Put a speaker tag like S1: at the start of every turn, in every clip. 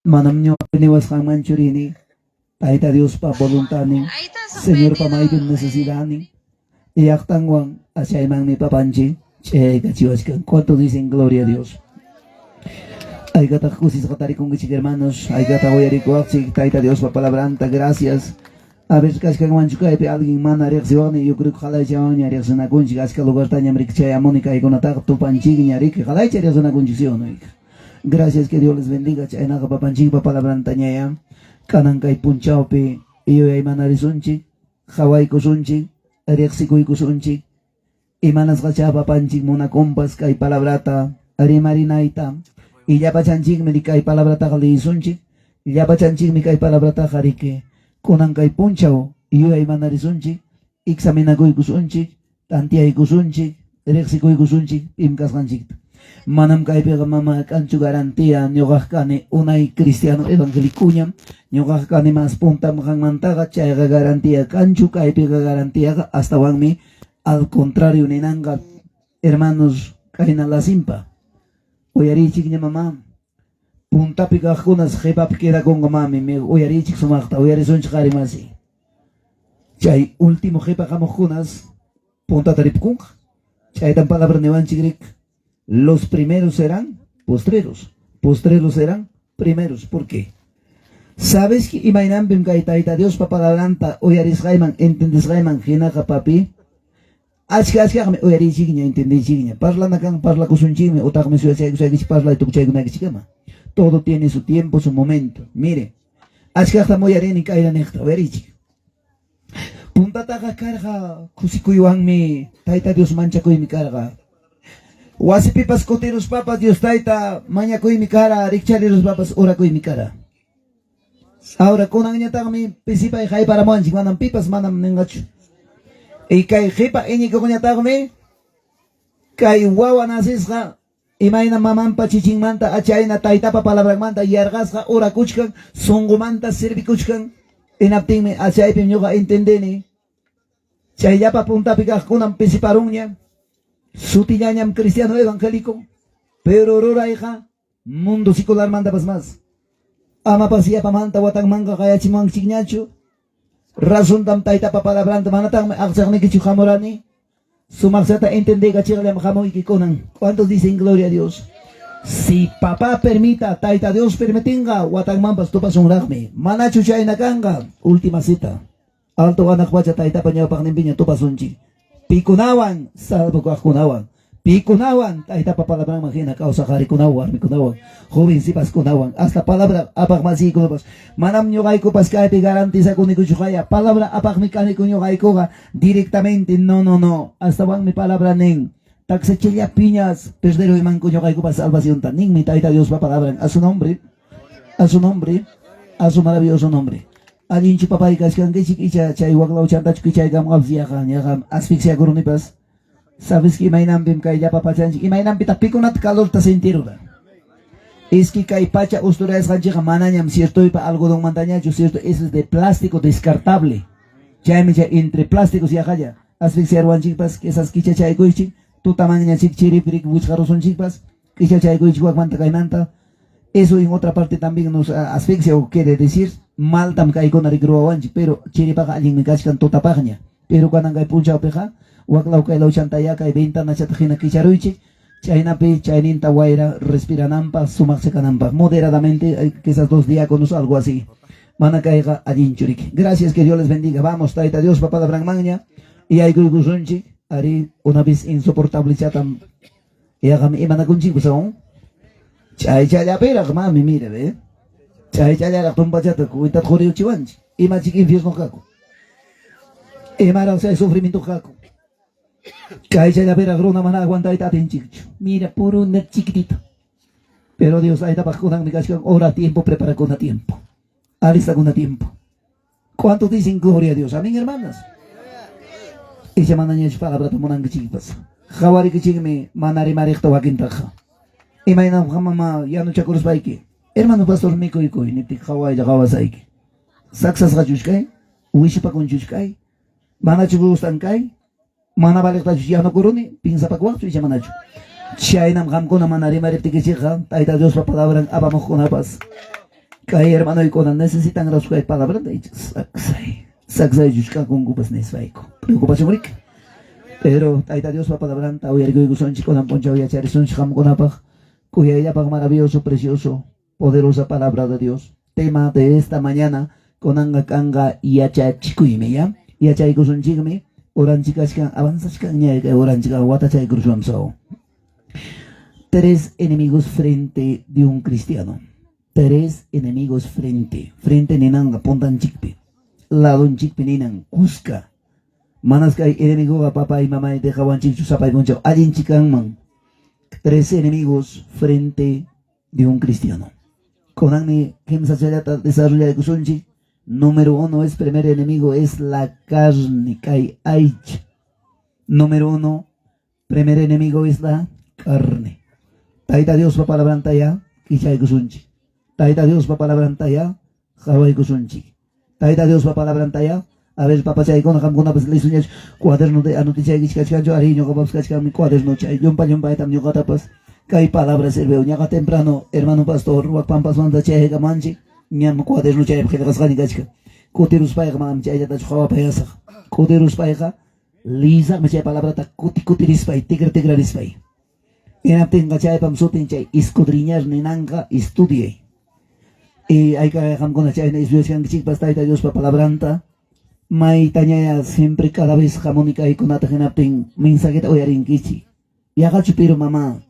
S1: Manam ñuqapi niwasqanmanchu rini, Tayta Diospa voluntadnin,
S2: Ahí está
S1: Señorpa
S2: suspendido.
S1: maypim necesidadnin, llaqtanwan achaymanmi papanchik chayaykachiwachkan. ¿Cuántos dicen gloria a Dios? Haykataq kusisqa tarikunkichik hermanos, haykataq uyarikuwaqchik Tayta Diospa palabranta, gracias. A ver, kachkanmanchu kaypi alguien mana riqsiwaqni, yo creo que qalaychawanña riqsinakunchik, achka lugartañam riki chayamuni kaykunataqa tupanchikña riki, qalaycha riqsinakunchik, ¿sí o no, hija? Gracias, que Dios les bendiga. Chaynaqa papanchikpa palabrantañaya kanan kay punchawpi yuyaymanarisunchik, qhawaykusunchik, riqsikuykusunchik. Imanasqachá papanchik munakunpas kay palabrata rimarinayta. Y llapachanchikmi kay palabrataqa liyisunchik, llapachanchikmi kay palabrataqa riki kunan kay punchaw yuyaymanarisunchik, examinakuykusunchik, tantiaykusunchik, riqsikuykusunchik pim kasqanchikta. Manam kaypiqa mama kanchu garantía, ñuqaq kani unay cristiano evangélicoñam, ñuqaq kani mas puntam qanmantaqa, chayqa garantía kanchu, kaypiqa garantiaqa astawanmi al contrario ninanqa, hermanos, kayna lasimpa. Uyariychikña mamá, puntapi kaqkunas qhipapi quedakunqa mami, uyariychik sumaqta, uyarisunchik qhari masi. Chay último qipa hamuqkunas puntata ripukunqa. Chaytam palabra niwanchik rik. Los primeros serán postreros, postreros serán primeros. ¿Por qué? ¿Sabes que imaynanpim kay Tayta Diospa palabranta uyarisqayman, entendisqayman hinaqa papi? Achka achkaqmi uyariychikña, entendiychikña. Parlana kan parlakusunchikmi, utaqmi suyachaykusaykichik parlay tukuchaykunaykichikkama. Todo tiene su tiempo, su momento. Mire, achkaqtam uyarini kayna niqta, uyariychik. Puntataqa karqa kusikuywanmi, Tayta Dios manchakuymi karqa. Wasipipas kutiruspapas Dios Tayta mañakuymi kara, rikchariruspapas orakuymi kara. Ahora kunanñataqmi pisipay hayparamuwanchik, manam pipas manam ninqachu. Y kay qipa iñikuqñataqmi kay wawa nacisqa imayna mamanpa chichinmanta achayna taytapa palabranmanta yarqasqa orakuchkan, sunqumanta servikuchkan. Hinaptinmi achaypim ñuqa entendini. Chayllapa puntapi kaqkunam pisiparunña, sutillañam cristiano evangélico, pero rurayqa mundo secularmantapas más. Amapas yapamanta watanmanqa qayachimuwanchikñachu. Razontam taytapa palabranta manataqmi aqchaqnikichu hamurani. Sumaqchata entendeykachiqllam hamuyki kunan. ¿Cuántos dicen gloria a Dios? Si papá permita, Tayta Dios permitinqa, watanmanpas tupasunraqmi. Manachu chayna kanqa? Última cita. Alto hanaq pacha taytapa ñawpaqninpiña tupasunchik. Pikunawan, salvo kaqkunawan. Pikunawan, taytapa palabranman hina kawsaq qarikunawan, warmikunawan, joven sipaskunawan, hasta palabra apaq masiykunapas. Manam ñuqaykupas kaypi garantizakunikuchu qaya. Palabra apaqmi kaniku ñuqaykuqa directamente. No, no, no. Astawanmi palabra nin. Taksichillapiñas perderuymanku ñuqaykupas salvacionta. Ninmi Tayta Diospa palabran. A su nombre, a su nombre, a su maravilloso nombre. Allinchu papay kachkankichik icha chay waklawchantachu kichaykamunqapas yaqa yaqa asfixiakurunipas. Sabes que imaynanpim kay llapa pachanchik, imaynanpitaq pikunata calorta sentirura. Es que kay pacha usturayasqanchikqa manañam ciertoypa algodonmantañachu, cierto, eso es de plástico descartable. Chaymi chay entre plásticos yaqalla asfixiaruwanchikpas, quizás kichachaykuychik, tutamanñachik chiripirik wichqarusunchikpas, kichachaykuychik wakmanta kaymanta. Eso en otra parte también nos asfixia o quiere decir maltam kaykuna rikruwawanchik, pero chiripaqa allinmi kachkan tutapaqña. Pero kanan kay punchawpiqa waklaw kaylawchantaya kay ventanachata hina kicharuychik, chaynapi chayninta wayra respirananpaq, sumaqcha kananpaq, moderadamente, quizás dos diáconos, algo así. Mana kayqa allinchu riki. Gracias, que Dios les bendiga. Vamos, Tayta Diospa palabranmanña y aykuykusunchik. Ari, una vez insoportable chatam yaqam imanakunchikpas aún. Chaychallapiraq mami, mira, ve. Chaychallaraq tumpachata cuentata quriuchiwanchik. Imachik infierno kaku. Imaraq chay sufrimiento kaku. Kaychallapiraq runa mana aguantayta atinchikchu. Mira, puro una chiquitito. Pero Dios taytapaq kunanmi kachkan hora tiempo, preparakuna tiempo. Alistakuna tiempo. ¿Cuántos dicen gloria a Dios? Amén, hermanas. Icha manañachu palabrata munankichikpas. Qhawarikichikmi mana rimariqta wakintaqa. Imaynam mama yanuchakuruspayki. Hermano pastor mikuykuy niptiki qhawaylla qhawasayki. Saksasqachuch kay, wishipakunchuch kay, manachu gustan kay, mana valiqtachuch yanukuruni, pinsapakuwaqchu icha manachu. Chaynam qamkuna mana rimariptikichikqa Tayta Diospa palabran apamuqkunapas. Kay hermanoykuna necesitan kay palabrata icha saksay. Saksaychuch kakunkupas nispayku. Preocupación riki. Pero Tayta Diospa palabranta uyarikuykusunchik kunan p'unchaw yacharisunchik qamkunapaq kuyayllapaq maravilloso, precioso, poderosa palabra de Dios. Tema de esta mañana kunanqa kanqa yachachikuymi, ya? Yachaykusunchikmi uranchik kachkan avanzachkanña kay uranchik watachaykuruchwan. Tres enemigos frente de un cristiano. Tres enemigos frente. Frente ninanqa puntanchikpi. Ladunchikpi ninan kuska. Manas kay enemigoqa papay mamay dejawanchikchu sapay punchaw allinchik kanman. Tres enemigos frente de un cristiano. Kunanmi kimsachallata desarrollaykusunchik. Número uno es primer enemigo es la carne, kay aycha. Número uno, primer enemigo es la carne. Tayta Diospa palabranta ya kichaykusunchik. Tayta Diospa palabranta ya qhawaykusunchik. Tayta Diospa palabranta ya a ver papachaykuna qamkunapas lisuñachu cuaderno de anotichaykichik kachkanchu ari ñuqapapas kachkanmi cuaderno chay llumpa llumpaytam ñuqatapas kay palabra sirviw ñaqa temprano hermano pastor wak pampasmanta chayaykamanchik ñam cuaderno chaypi qillqasqani kachkan kutiruspayqa manam chayllatachu qhawapayasaq kutiruspayqa lisaqmi chay palabrata kuti kutirispay tikra tikrarispay hinaptinqa chaypam sutin chay escudriñar ninanqa estudiay y ayka qamkuna chayna estudiashkankichikpas Tayta Diospa palabranta maytañaya siempre cada vez hamuni kaykunata hinaptin mensajeta uyarinkichik yaqachu pero mama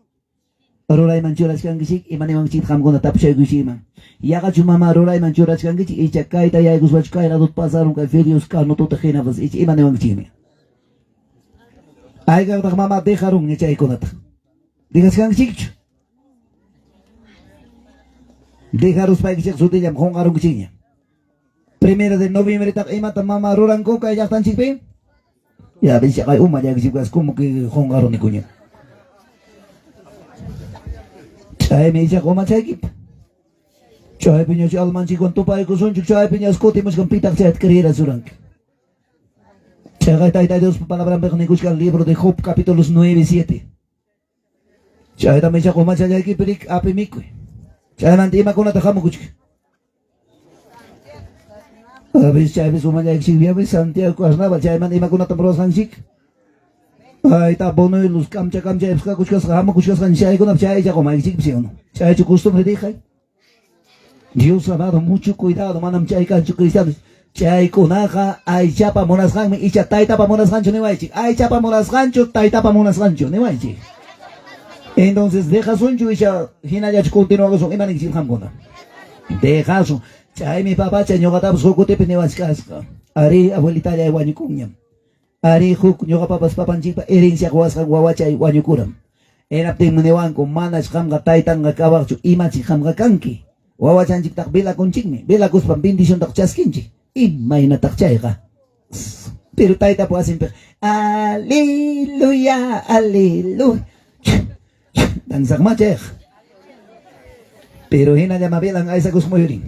S1: rurayman churachkankichik ima niwankichik qamkuna tapuchaykuchikman yaqachu mama rurayman churachkankichik icha kayta yaykuspachu kay ladota pasarun kay fideos canututa hinapas icha ima niwankichikmi aykaqtaq mama dejarunña chaykunata dejachkankichikchu dejaruspaykichik sutillam qunqarunkichikña primero de noviembre taq imata mama ruranku kay llaqtanchikpi ya kay umallaykichikpas como que qunqarunikuña chaymi ichaqa umachaykipa chaypiñachu almanchikwan tupaykusunchik chaypiñas kutimuchkan pitaq chayta creerasuranki chayqa Tayta Diospa palabranpiqa nikuchkan libro de Job capítulos 9 7 chaytam ichaqa umachallaykipi rik api mikuy chaymanta imakunata hamukuchik a veces chaypis umallaykichik Santiago Carnaval chaymanta imakunatam ruwasqanchik ayta bonuelos kamcha kamchaypas kakuchkasqa hamukuchkasqa chaykunapi chay ichaqa umaykichikpi sí o no chaychu costumbre dejay Dios amado mucho cuidado manam chay kanchu cristianos chaykunaqa aychapa munasqanmi icha taytapa munasqanchu niwaychik aychapa munasqanchu taytapa munasqanchu niwaychik entonces dejasunchu icha hinallachu continuakusun ima ninkichik qamkuna dejasun chaymi papacha ñuqatapas huk kutipi niwachkasqa ari abuelitallay wañukunñam ari huk ñuqapapas papanchikpa herencia quwasqan wawachay wañukuram hinaptinmi niwanku manach qamqa taytanqa kawaqchu imachik qamqa kanki wawachanchiktaq velakunchikmi velakuspan bendiciontaq chaskinchik imaynataq chayqa pero taytapa wasinpiqa aleluya aleluya danzaqma chayqa pero hinallama velan aysakuspa muyurin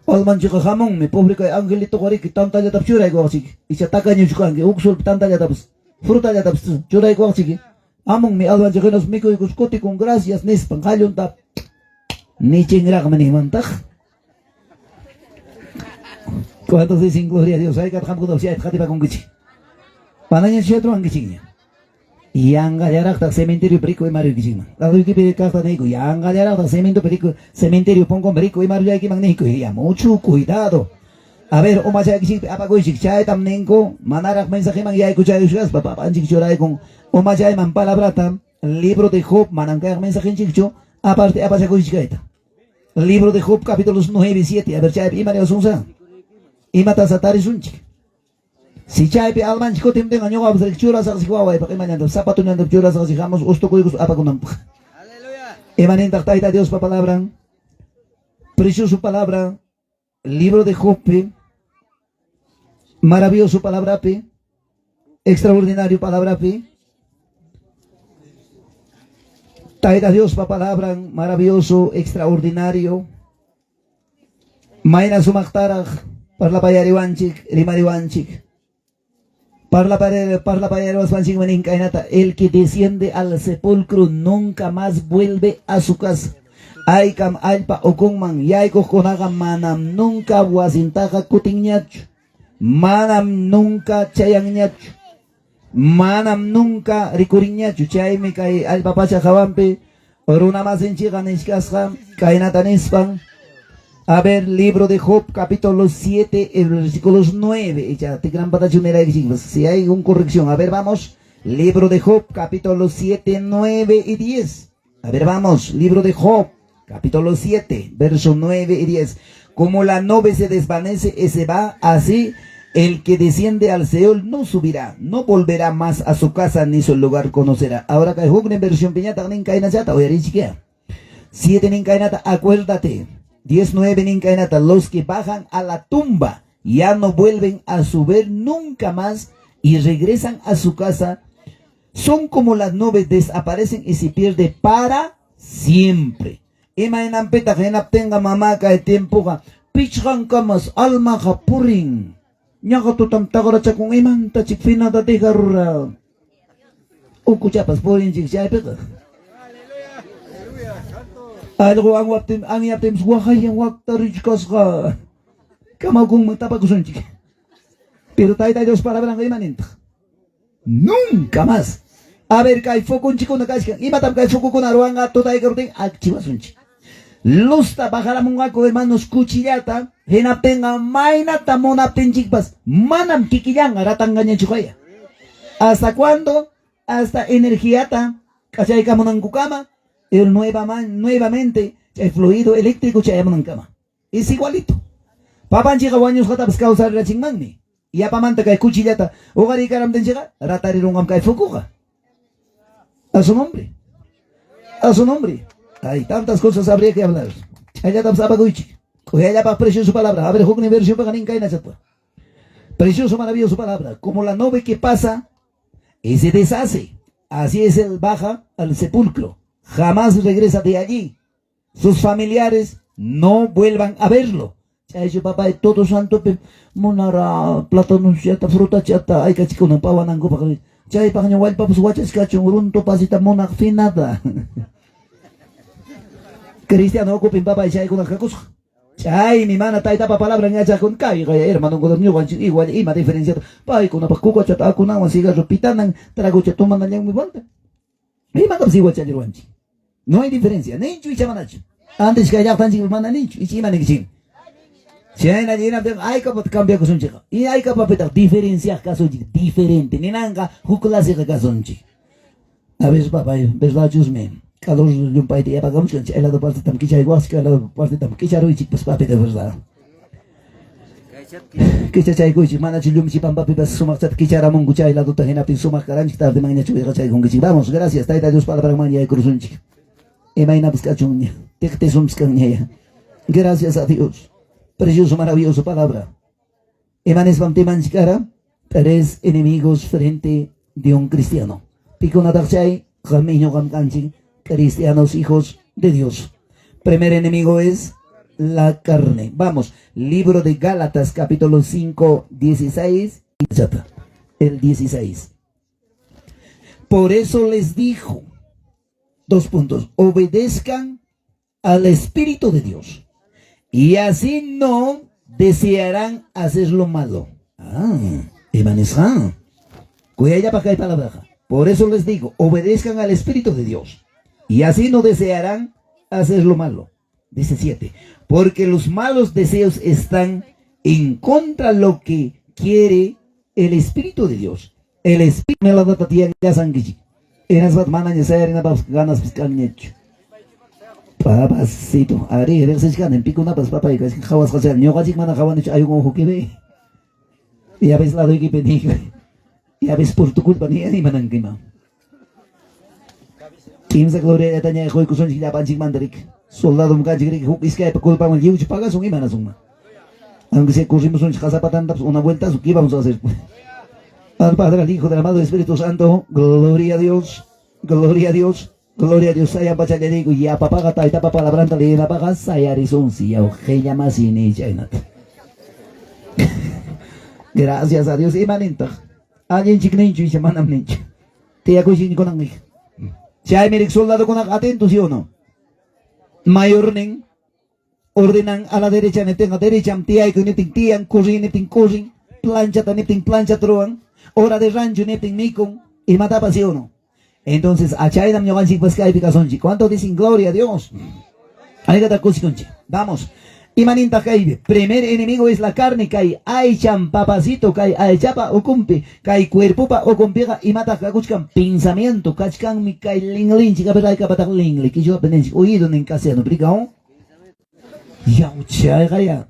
S1: almanchikqa hamunmi pobre kay angelitoqa riki tantallatapas churaykuwaqchik icha tacañuchu kanki huk solpi tantallatapas frutallatapas churaykuwaqchik hamunmi almanchik hinaspa mikuykus kutikun gracias nispan qallunta nichinraqmi ninmantaq ¿Cuántos dicen gloria a Dios? Haykata qamkuna chayta qatipakunkichik manaña chayta ruwankichikña yanqallaraqtaq cementerio riku imaruykichikman laduykipi kaqta niyku yanqallaraqtaq cementopi riku cementerio punkunpi riku imarullaykiman niyku ya mucho cuidado a ver umachaykichikpi apakuychik chaytam ninku manaraq mensajeman yaykuchayushkaspa papanchik churaykun umachayman palabrata libro de Job manam kayaq mensajenchikchu aparte apachakuychik kayta libro de Job capítulos 9 7 a ver chaypi ima niwasunsa imata tarisunchik si chaypi almanchik kutimtinqa ñuqapas rik churasaqchik wawaypaq imallanta zapatullanta churasaqchik hamus ustukuykus apakunanpaq imanintaq Tayta Diospa palabran precioso palabra libro de Job maravilloso palabrapi extraordinario palabrapi Tayta Diospa palabran maravilloso extraordinario mayna sumaqtaraq parlapayariwanchik rimariwanchik parlapayariwaspanchikmi nin kaynata el que desciende al sepulcro nunca más vuelve a su casa. Haykam allpa ukunman yaykuqkunaqa manam nunca wasintaqa kutinñachu. Manam nunca chayanñachu. Manam nunca rikurinñachu. Chaymi kay allpa pacha hawanpi runamasinchikqa nichkasqa kaynata nispan. A ver, libro de Job, capítulo 7, el versículos 9. Icha, tikranpatachu niraykichikpas. Si hay una corrección. A ver, vamos. Libro de Job, capítulo 7, 9 y 10. A ver, vamos. Libro de Job, capítulo 7, verso 9 y 10. Como la nube se desvanece y se va, así el que desciende al Seol no subirá, no volverá más a su casa ni su lugar conocerá. Ahora kay huknin versión piñataq nin kaynachata uyarichikia. 7 nin kaynata, acuérdate. 10, 9 nin kaynata, los que bajan a la tumba ya no vuelven a subir nunca más y regresan a su casa. Son como las nubes, desaparecen y se pierde para siempre. Imaynanpitaq hinaptinqa mama kay tiempoqa pichqankamas almaqa purin. Ñaqa tutam taqrachakun imanta chik finata dejarura. Ukuchapas purinchik chaypiqa. Allqu anwaptin anyaptinpas waqayan wakta richkasqa. Kamakunman tapakusunchik. Pero Tayta Dios palabranqa ima nintaq? Nunca más. A ver, kay fokunchikuna kachkan. Imatam kay fokukuna ruwanqa tutaykaruptin akchiwasunchik. Luzta bajaramunqaku hermanos cuchillata, hinaptinqa maynata munaptinchikpas manam kikillanqa ratanqañachu kaya. ¿Hasta cuándo? Hasta energiata kachaykamunankukama, el nuevamente chay fluido eléctrico chayamunankama. Es igualito. Papanchikqa wañusqatapas kawsarirachinmanmi. Yapamanta kay cuchillata uqariykaramtinchikqa ratarirunqam kay fokuqa. A su nombre. A su nombre. Hay tantas cosas habría que hablar. Chayllatam apakuychik. Kuyallapaq precioso palabra. A ver, huknin versión nin kaynachata. Precioso, maravilloso palabra. Como la nube que pasa y se deshace. Así es el baja al sepulcro. Jamás regresa de allí. Sus familiares no vuelvan a verlo. Chaychu papá todo santo munara plátano chata fruta chata aykachikuna pawanankupaq chaypaqña wallpapas wachachkachun runtu pasita munaq finata. Cristiano ukupin papá chaykuna kakusqa. Chaymi mana taytapa palabra yachakun kayqa hermanonkuna ñuqanchik igual ima diferencia paykunapaq kukachata akunawan cigarro pitanan tragucha tomanallanmi falta. Imatapas igual chalirwanchik. No hay diferencia, ninchu icha manachu. Antes kay llaqtanchik mana ninchu, icha ima ninkichik. Chayna llinaptin haykapata cambiakusunchik. Y haykapapitaq diferenciaq kasunchik, diferente. Ninanqa huk claseqa kasunchik. A veces papá, verdadchusmi. Calor llumpayta yapakamuchkan, chay lado partetam kichaykuwasqa, chay lado partetam kicharuychik, pues papi, de verdad. Kichachaykuchik, manachu llumchi pampapipas sumaqchata kicharamunku chay ladota hinaptin sumaq karanchik tardemanñachu wiqachaykunkichik. Vamos, gracias, Tayta Dios palabranman yaykurusunchik. Imaynapas kachunña, tiqtisumpas kanña. Gracias a Dios. Precioso, maravilloso palabra. Imanispam timanchik kara, tres enemigos frente de un cristiano. Pikunataq chay, qammi ñuqam kanchik, cristianos hijos de Dios. Primer enemigo es la carne. Vamos, libro de Gálatas, capítulo 5, 16. El 16. Por eso les dijo, dos puntos, obedezcan al Espíritu de Dios y así no desearán hacer lo malo. Ah, imanisqa. Kuyayllapaq kay palabraqa. Por eso les digo, obedezcan al Espíritu de Dios y así no desearán hacer lo malo. 17. Porque los malos deseos están en contra de lo que quiere el Espíritu de Dios. El Espíritu me la data tía ya sanguichi. Eras manaña sayarinapas ganas kanñachu. Papacito, ari, riqsichkani pikunapas papay qhawasqa ñuqachik mana qhawanichu ayllun hukipi. Ya ves laduykipi ni. Ya ves por tu culpa ni imanankiman. Kimsa gloriallataña quykusunchik llapanchikmanta rik. Soldadom kanchik rik huk iskaypa culpanwan lliwchu pagasun imanasunman. Aunque sea corrimusunchik qasapatantapas una vueltazo, ¿qué vamos a hacer? Al Padre, al Hijo, del amado Espíritu Santo, gloria a Dios, gloria a Dios, gloria a Dios. Sayan pachalla digo, ya papaga taytapa palabranta leyinapaqa sayarisunsi, yaw qilla chaynata. Gracias a Dios. Imanintaq? Allinchik ninchu icha manam ninchu. Tiyakuychik kunan. Chaymi rik soldadokunaqa atentos, ¿sí o no? Mayornin ordenan a la derecha niptinqa derecham, tiyaykuy niptin tiyan, corri niptin corrin, planchata niptin planchata ruwan, hora de rancho niptin mikun, imatapas, ¿sí o no? Entonces, achaynam ñuqanchikpas kaypi kasunchik. ¿Cuánto dicen gloria a Dios? Aykata kusikunchik. Vamos. Imanintaq kaypi? Primer enemigo es la carne, kay aycham, papacito, kay aychapa ukumpi, kay cuerpopa ukumpiqa imataq kakuchkan? Pensamiento, kachkanmi kay linlinchik, a ver, aykapataq linli, kichwapi ninchik, oído nin castellano, prikaw? Yaw, chayqa ya.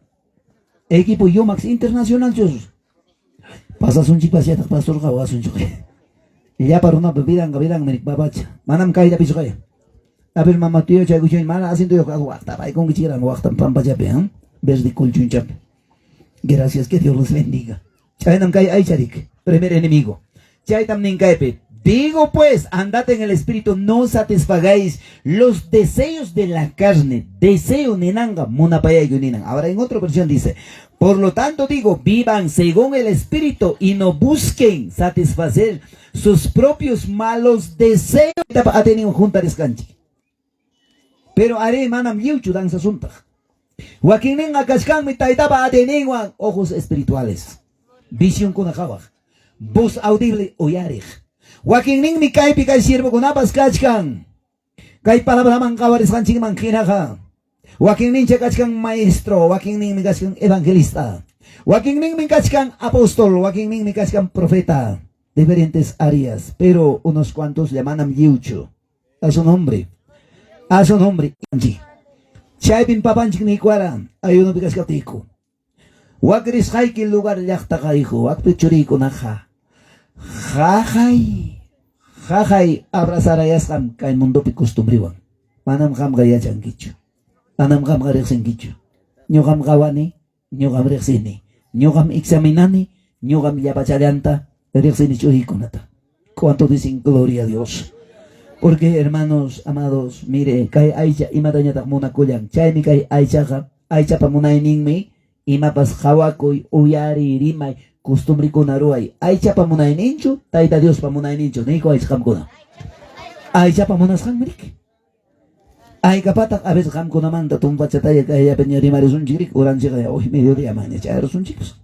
S1: Equipo Yomax Internacional chus. Pasasunchikpas yataq pastorqa wasunchik. Llapa runapa vidanqa vidanmi papacha. Manam kayllapichu kaya. A ver, mama tuyo chay kuchun mana asiento waqta paykunkichikran waqtan pampachapi, ¿eh? Verde colchonchapi. Gracias, que Dios los bendiga. Chaynam kay aycharik, primer enemigo. Chaytam nin kaypi. Digo pues, andad en el espíritu, no satisfagáis los deseos de la carne. Deseo ninanga, munapayayku ninan. Ahora en otra versión dice, por lo tanto digo, vivan según el espíritu y no busquen satisfacer sus propios malos deseos. Atiyninwan juntarisqanchik. Pero are manam lliwchu danzasuntaq. Wakinninqa kachkanmi taytapa atiyninwan ojos espirituales. Visionkuna qawaq. Voz audible uyariq. Wakinninmi kaypi kay siervokunapas kachkan. Kay palabraman qawarisqanchikman hinaqa. Wakinnincha kachkan maestro, wakinninmi kachkan evangelista. Wakinninmi kachkan apóstol, wakinninmi kachkan profeta. Diferentes áreas, pero unos cuantos llaman lliwchu. A su nombre. A su nombre. Chaypin papanchik niykuwara, ayunopi kachkaptiyku. Wakrisqayki lugar llaqtaqa, hijo, wakpi churiykunaqa. Jajay, jajay abrazarayasqam kay mundopi costumbriwan. Manam qamqa yachankichu. Manam qamqa riqsinkichu. Ñuqam qawani, ñuqam riqsini. Ñuqam examinani, ñuqam llapachallanta riqsini churiykunata. ¿Cuánto dicen gloria a Dios? Porque hermanos amados, mire, kay aycha imatañataq munakullan. Chaymi kay aychaqa, aychapa munayninmi imapas qawakuy, uyariy, rimay, costumbrikuna ruway. Aychapa munayninchu, Tayta Diospa munayninchu, niyku aycha qamkuna. Aychapa munasqanmi riki. Aykapataq a veces qamkunamanta tumpachataya kayllapi ña rimarisunchik riki, uranchikqa ya hoy mediodía maña chayarusunchikpas.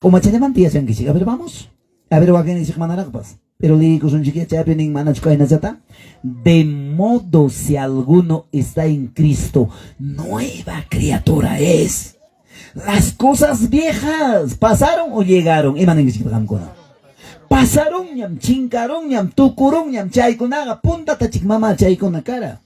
S1: Umachallamanta yachankichik. A ver, vamos. A ver, wakinninchik manaraqpas. Pero liyikusunchik chaypi nin manachu kaynachata. De modo si alguno está en Cristo, nueva criatura es. Las cosas viejas pasaron o llegaron. Ima ninkichik qamkuna? Pasaronñam, chinkaronñam, tukurunñam, chaykunaqa puntatachik mama chaykuna kara.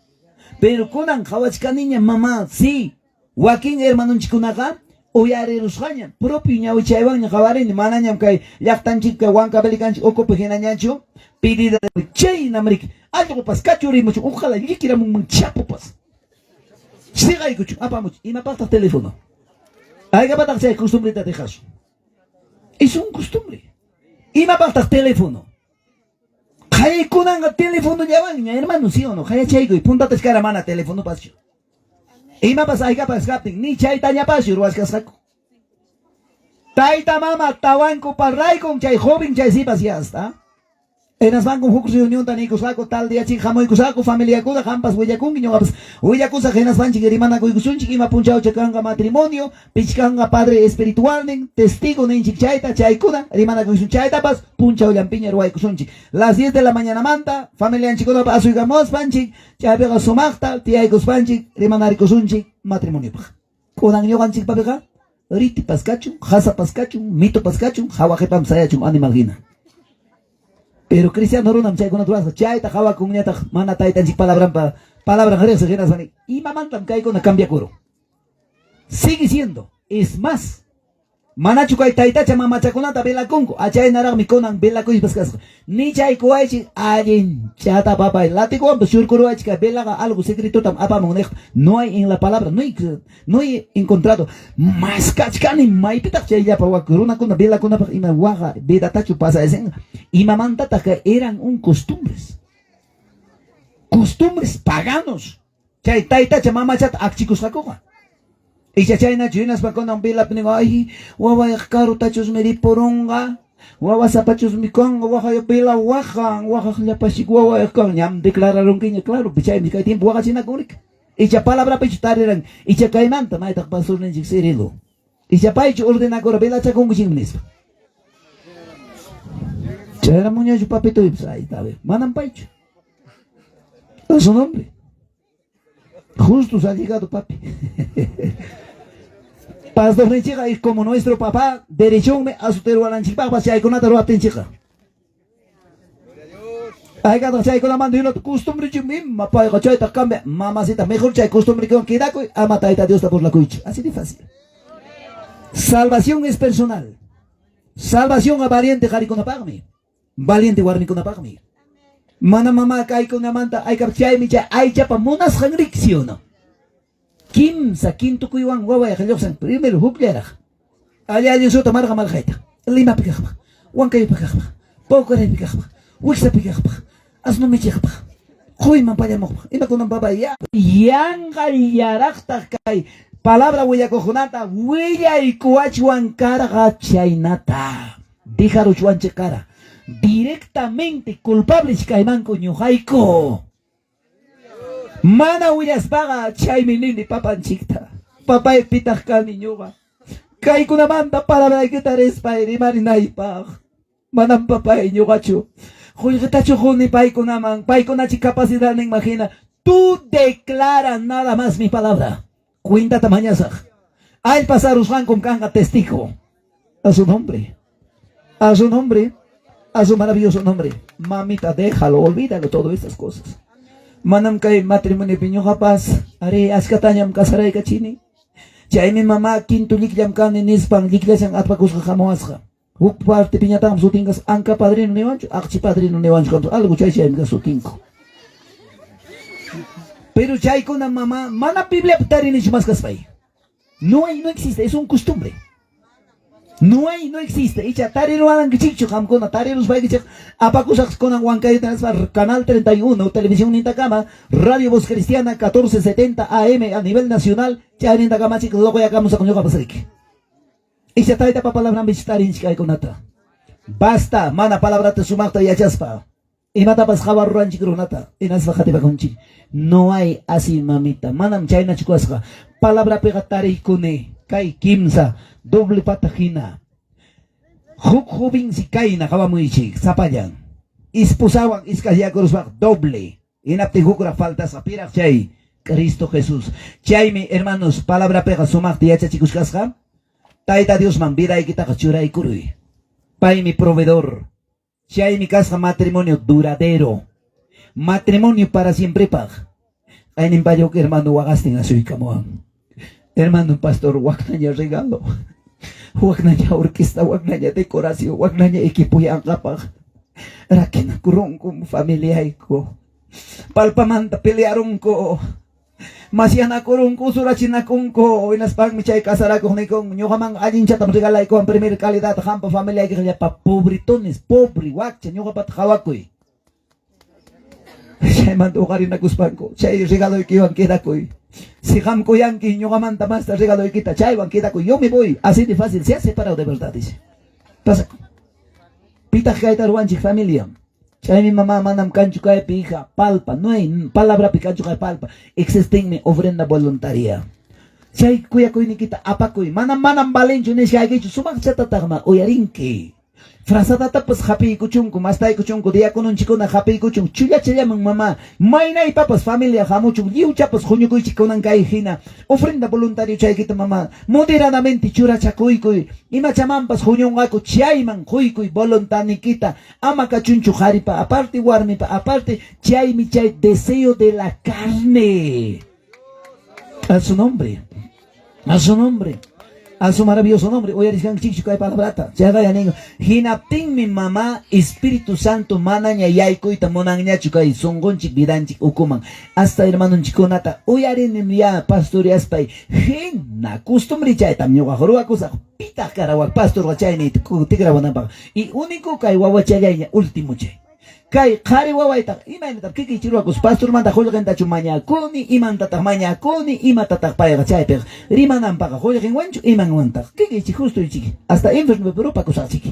S1: Pero kunan qhawachkaniña mama, sí, wakin hermanonchikkunaqa uyarirusqaña, propio ñawichaywanña qawarini, manañam kay llaqtanchik kay Huancavelicanchik ukupi hinañachu pedida chaynam riki allqupas kachurimuchun, ojalá llikiramunman chapupas. Siqaykuchun, apamuchun, imapaqtaq teléfono? Aykapataq chay costumbreta dejasun? Es un costumbre. Imapaqtaq teléfono? Qaykunanqa teléfono llawanña, hermano, ¿sí o no? Qayachaykuy, puntata kara mana teléfono paschu. Imapas aykapas kaptin, ni chaytañapaschu ruwachkasqaku. Tayta mama tawanku parraykun chay joven chay sipas ya está. Hinaspankum huk reunionta niykusqaku tal día chik hamuykusqaku familiakuna qampas willakunki ñuqapas willakusaq hinaspanchik rimanakuykusunchik ima punchawcha kanqa matrimonio pichkanqa padre espiritualnin testigo ninchik chayta chaykuna rimanakuykusun chaytapas punchawllanpiña ruwaykusunchik las 10 de la mañanamanta familianchikkunapa asuykamuspanchik chaypiqa sumaqta tiyaykuspanchik rimanarikusunchik matrimoniopaq kunan ñuqanchikpapiqa ritipas kachun qasapas kachun mitupas kachun hawa qhipam sayachun animal hina. Pero cristiano runam chaykunata rurasqa chayta qawakunñataq mana taytanchik palabranpa palabran riqsiq hinaspa nin imamantam kaykuna cambiakurun. Sigue siendo, es más, manachu kay taytacha mamachakunata velakunku, achaynaraqmi kunan velakuypas kasqa. Ni chaykuwaychik allin chata papay latiguwanpas shurkuruwaychik kay velaqa algo secretotam apamun niq no hay en la palabra, no he encontrado más kachkani maypitaq chay llapa wak runakuna velakunapaq ima waqa vedatachu pasaysin imamantataq kay eran un costumbres. Costumbres paganos. Chay taytacha mamachata akchikusqakuqa. Icha chaynachu hinaspa kunan velapi nin ay wawayqa karutachusmi ripurunqa wawa sapachusmi kanqa waqay vela waqan waqaqllapashik wawayqa kan ñam declararunkiña claro chaymi kay tiempo waqachinakunrika. Icha palabrapichu tariran, icha kaymanta maytaq pastorninchik Cirilo. Icha paychu ordenakura velachakunkichikmi nispa. Chayramunñachu papitoypas ay tabe. Manam paychu. A su nombre. Justo ha llegado papi. Pastorninchikqa es como nuestro papá, derechonmi asutirwananchikpaqpas chaykunata ruwaptinchikqa. Aykataq chaykunamanta yunata costumbrechikmi ima payqa chaytaq cambia. Mamacita, mejor chay costumbrekiwan quedakuy, ama Tayta Diosta burlakuychu. Así de fácil. Salvación es personal. Salvación a valiente qarikunapaqmi. Valiente warmikunapaqmi. Mana mama kaykunamanta aykap chaymi chay aychapa munasqan riki, ¿sí o no? Kimsa kintukuywan wawayqa lluqsan primero hukllaraq. Alli allin suta marqa marqayta. Limapi kaqpaq, Huancayupi kaqpaq, Paucaraypi kaqpaq, Wiksapi kaqpaq, asno michiqpaq, quyman pallamuqpaq. Imakunan papá ya yanqallaraqtaq kay palabra willakuqkunata willaykuwachwan karqa chaynata. Dejaruchwanchik kara. Directamente culpables kaymanku ñuqayku. Mana willaspaqa chaymi nini papanchikta. Papay pitaq kani ñuqa. Kaykunamanta palabraykita rispay rimarinaypaq. Manam papay ñuqachu. Qullqitachu quni paykunaman, paykunachi capacidadninman hina. Tú declara nada más mi palabra. Cuentata mañasaq. Allpa sarusqankum kanqa testigo. A su nombre. A su nombre. A su maravilloso nombre. Mamita, déjalo, olvídalo todas estas cosas. Manam kay matrimoniopi ñuqapas, ari achkatañam casaraykachini. Chaymi mamá quinto llikllam kani nispan llikllashan atpakusqa hamuwasqa. Huk parte piñataqmi sutinkas anka padrino niwanchu, aqchi padrino niwanchu kanchu, algo chay chaymi ka sutinku. Pero chaykuna mamá mana Bibliapi tarinichu maskaspay. No hay, no existe, es un costumbre. No hay, no existe. Icha tariruwanankichikchu qamkuna tariruspaykichik apakusaq kunan Huancayuta nispa Canal 31, Televisión Nintakama, Radio Voz Cristiana 1470 AM a nivel nacional, chaynintakamachik loquyakamusaq ñuqapas riki. Icha taytapa palabranpichu tarinchik kaykunata. Basta, mana palabrata sumaqta yachaspa. Imatapas qhawaruranchik runata, hinaspa qatipakunchik. No hay así, mamita. Manam chaynachu kasqa. Palabrapiqa tariykuni kay kimsa doble pata hina. Huk jovensi kayna qhawamuychik, sapallan. Esposawan iskasyakuruspaqa doble. Hinaptin hukraq faltasqa piraq chay Cristo Jesús. Chaymi, hermanos, palabrapiqa sumaqta yachachikushkasqa. Tayta Diosman vidaykitaqa churaykuruy. Paymi proveedor. Chaymi kasqa matrimonio duradero. Matrimonio para siemprepaq. Aynin huk hermano waqastin asuykamuwan. Hermano pastor, waknaña regalo. Waknaña orquesta, waknaña decoración, waknaña equipo yanqapaq. Rakinakurunkum familiayku. Palpamanta pelearunku. Masyanakurunku, usurachinakunku. Hinaspanmi chay casarakuq nikun, ñuqaman allinchatam regalaykuwan primer calidad qampa familiaykiqa llapa pobretones, pobre, wakcha, ñuqapata qhawakuy. Chaymanta uqarinakuspanku, chay regaloykiwan quedakuy. Si qam kuyanki ñuqamanta masta regaloykita, chaywan quedakuy. Yo me voy, así de fácil, se ha separado de verdad, dice. Pasa. Pitaq kayta ruwanchik familia. Chaymi mamá manam kanchu kaypi hija, palpa, no hay palabrapi kanchu kay palpa. Existinmi ofrenda voluntaria. Chay kuyakuynikita apakuy, manam manam valenchu nishaykichu, sumaqchatataqma uyarinki. Frazadatapas hapiykuchunku, mastaykuchunku, diaconunchikuna hapiykuchun, chullachallaman mamá, maynaypapas familia hamuchun, lliwchapas huñukuychik kunan kay hina, ofrenda voluntario chaykita mamá, moderadamente churachakuykuy, imachamanpas huñunqaku chayman quykuy voluntanikita, ama kachunchu qharipa aparte, warmipa aparte, chaymi chay deseo de la carne. A su nombre, a su nombre. A su maravilloso nombre. Uyarisqanchikchu kay palabrata. Chayqa nin, hinaptinmi mamá Espíritu Santo manaña yaykuyta munanñachu kay sunqunchik vidanchik ukuman. Hasta hermanonchikkunata uyarinim ya pastoreaspay hina costumbre chaytam ñuqa ruwakusaq. Pitaq karawaq pastorqa chayni tikrawananpaq. Y único kay wawachallayña último chay. Kay qhari wawaytaq imaynataq kikiychi ruwakus pastormanta qullqintachu mañakuni, imantataq mañakuni, imatataq payqa chaypiq rimananpaqa qullqinwanchu imanwantaq kikiychik justuychik hasta infiernopi rupakusaqchik.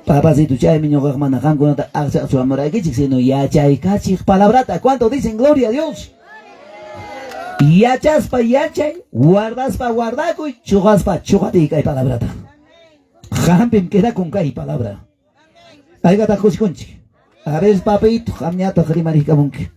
S1: Papacito chaymi ñuqaqa mana qamkunata aqchaqchu hamuraykichik sino yachaykachiq palabrata. ¿Cuánto dicen gloria a Dios? Yachaspa yachay, guardaspa guardakuy, chuqaspa chuqatiy kay palabrata. Qampim quedakun kay palabra. Haykataq kusikunchik. A ver, papito, qamñataq rimariykamunki.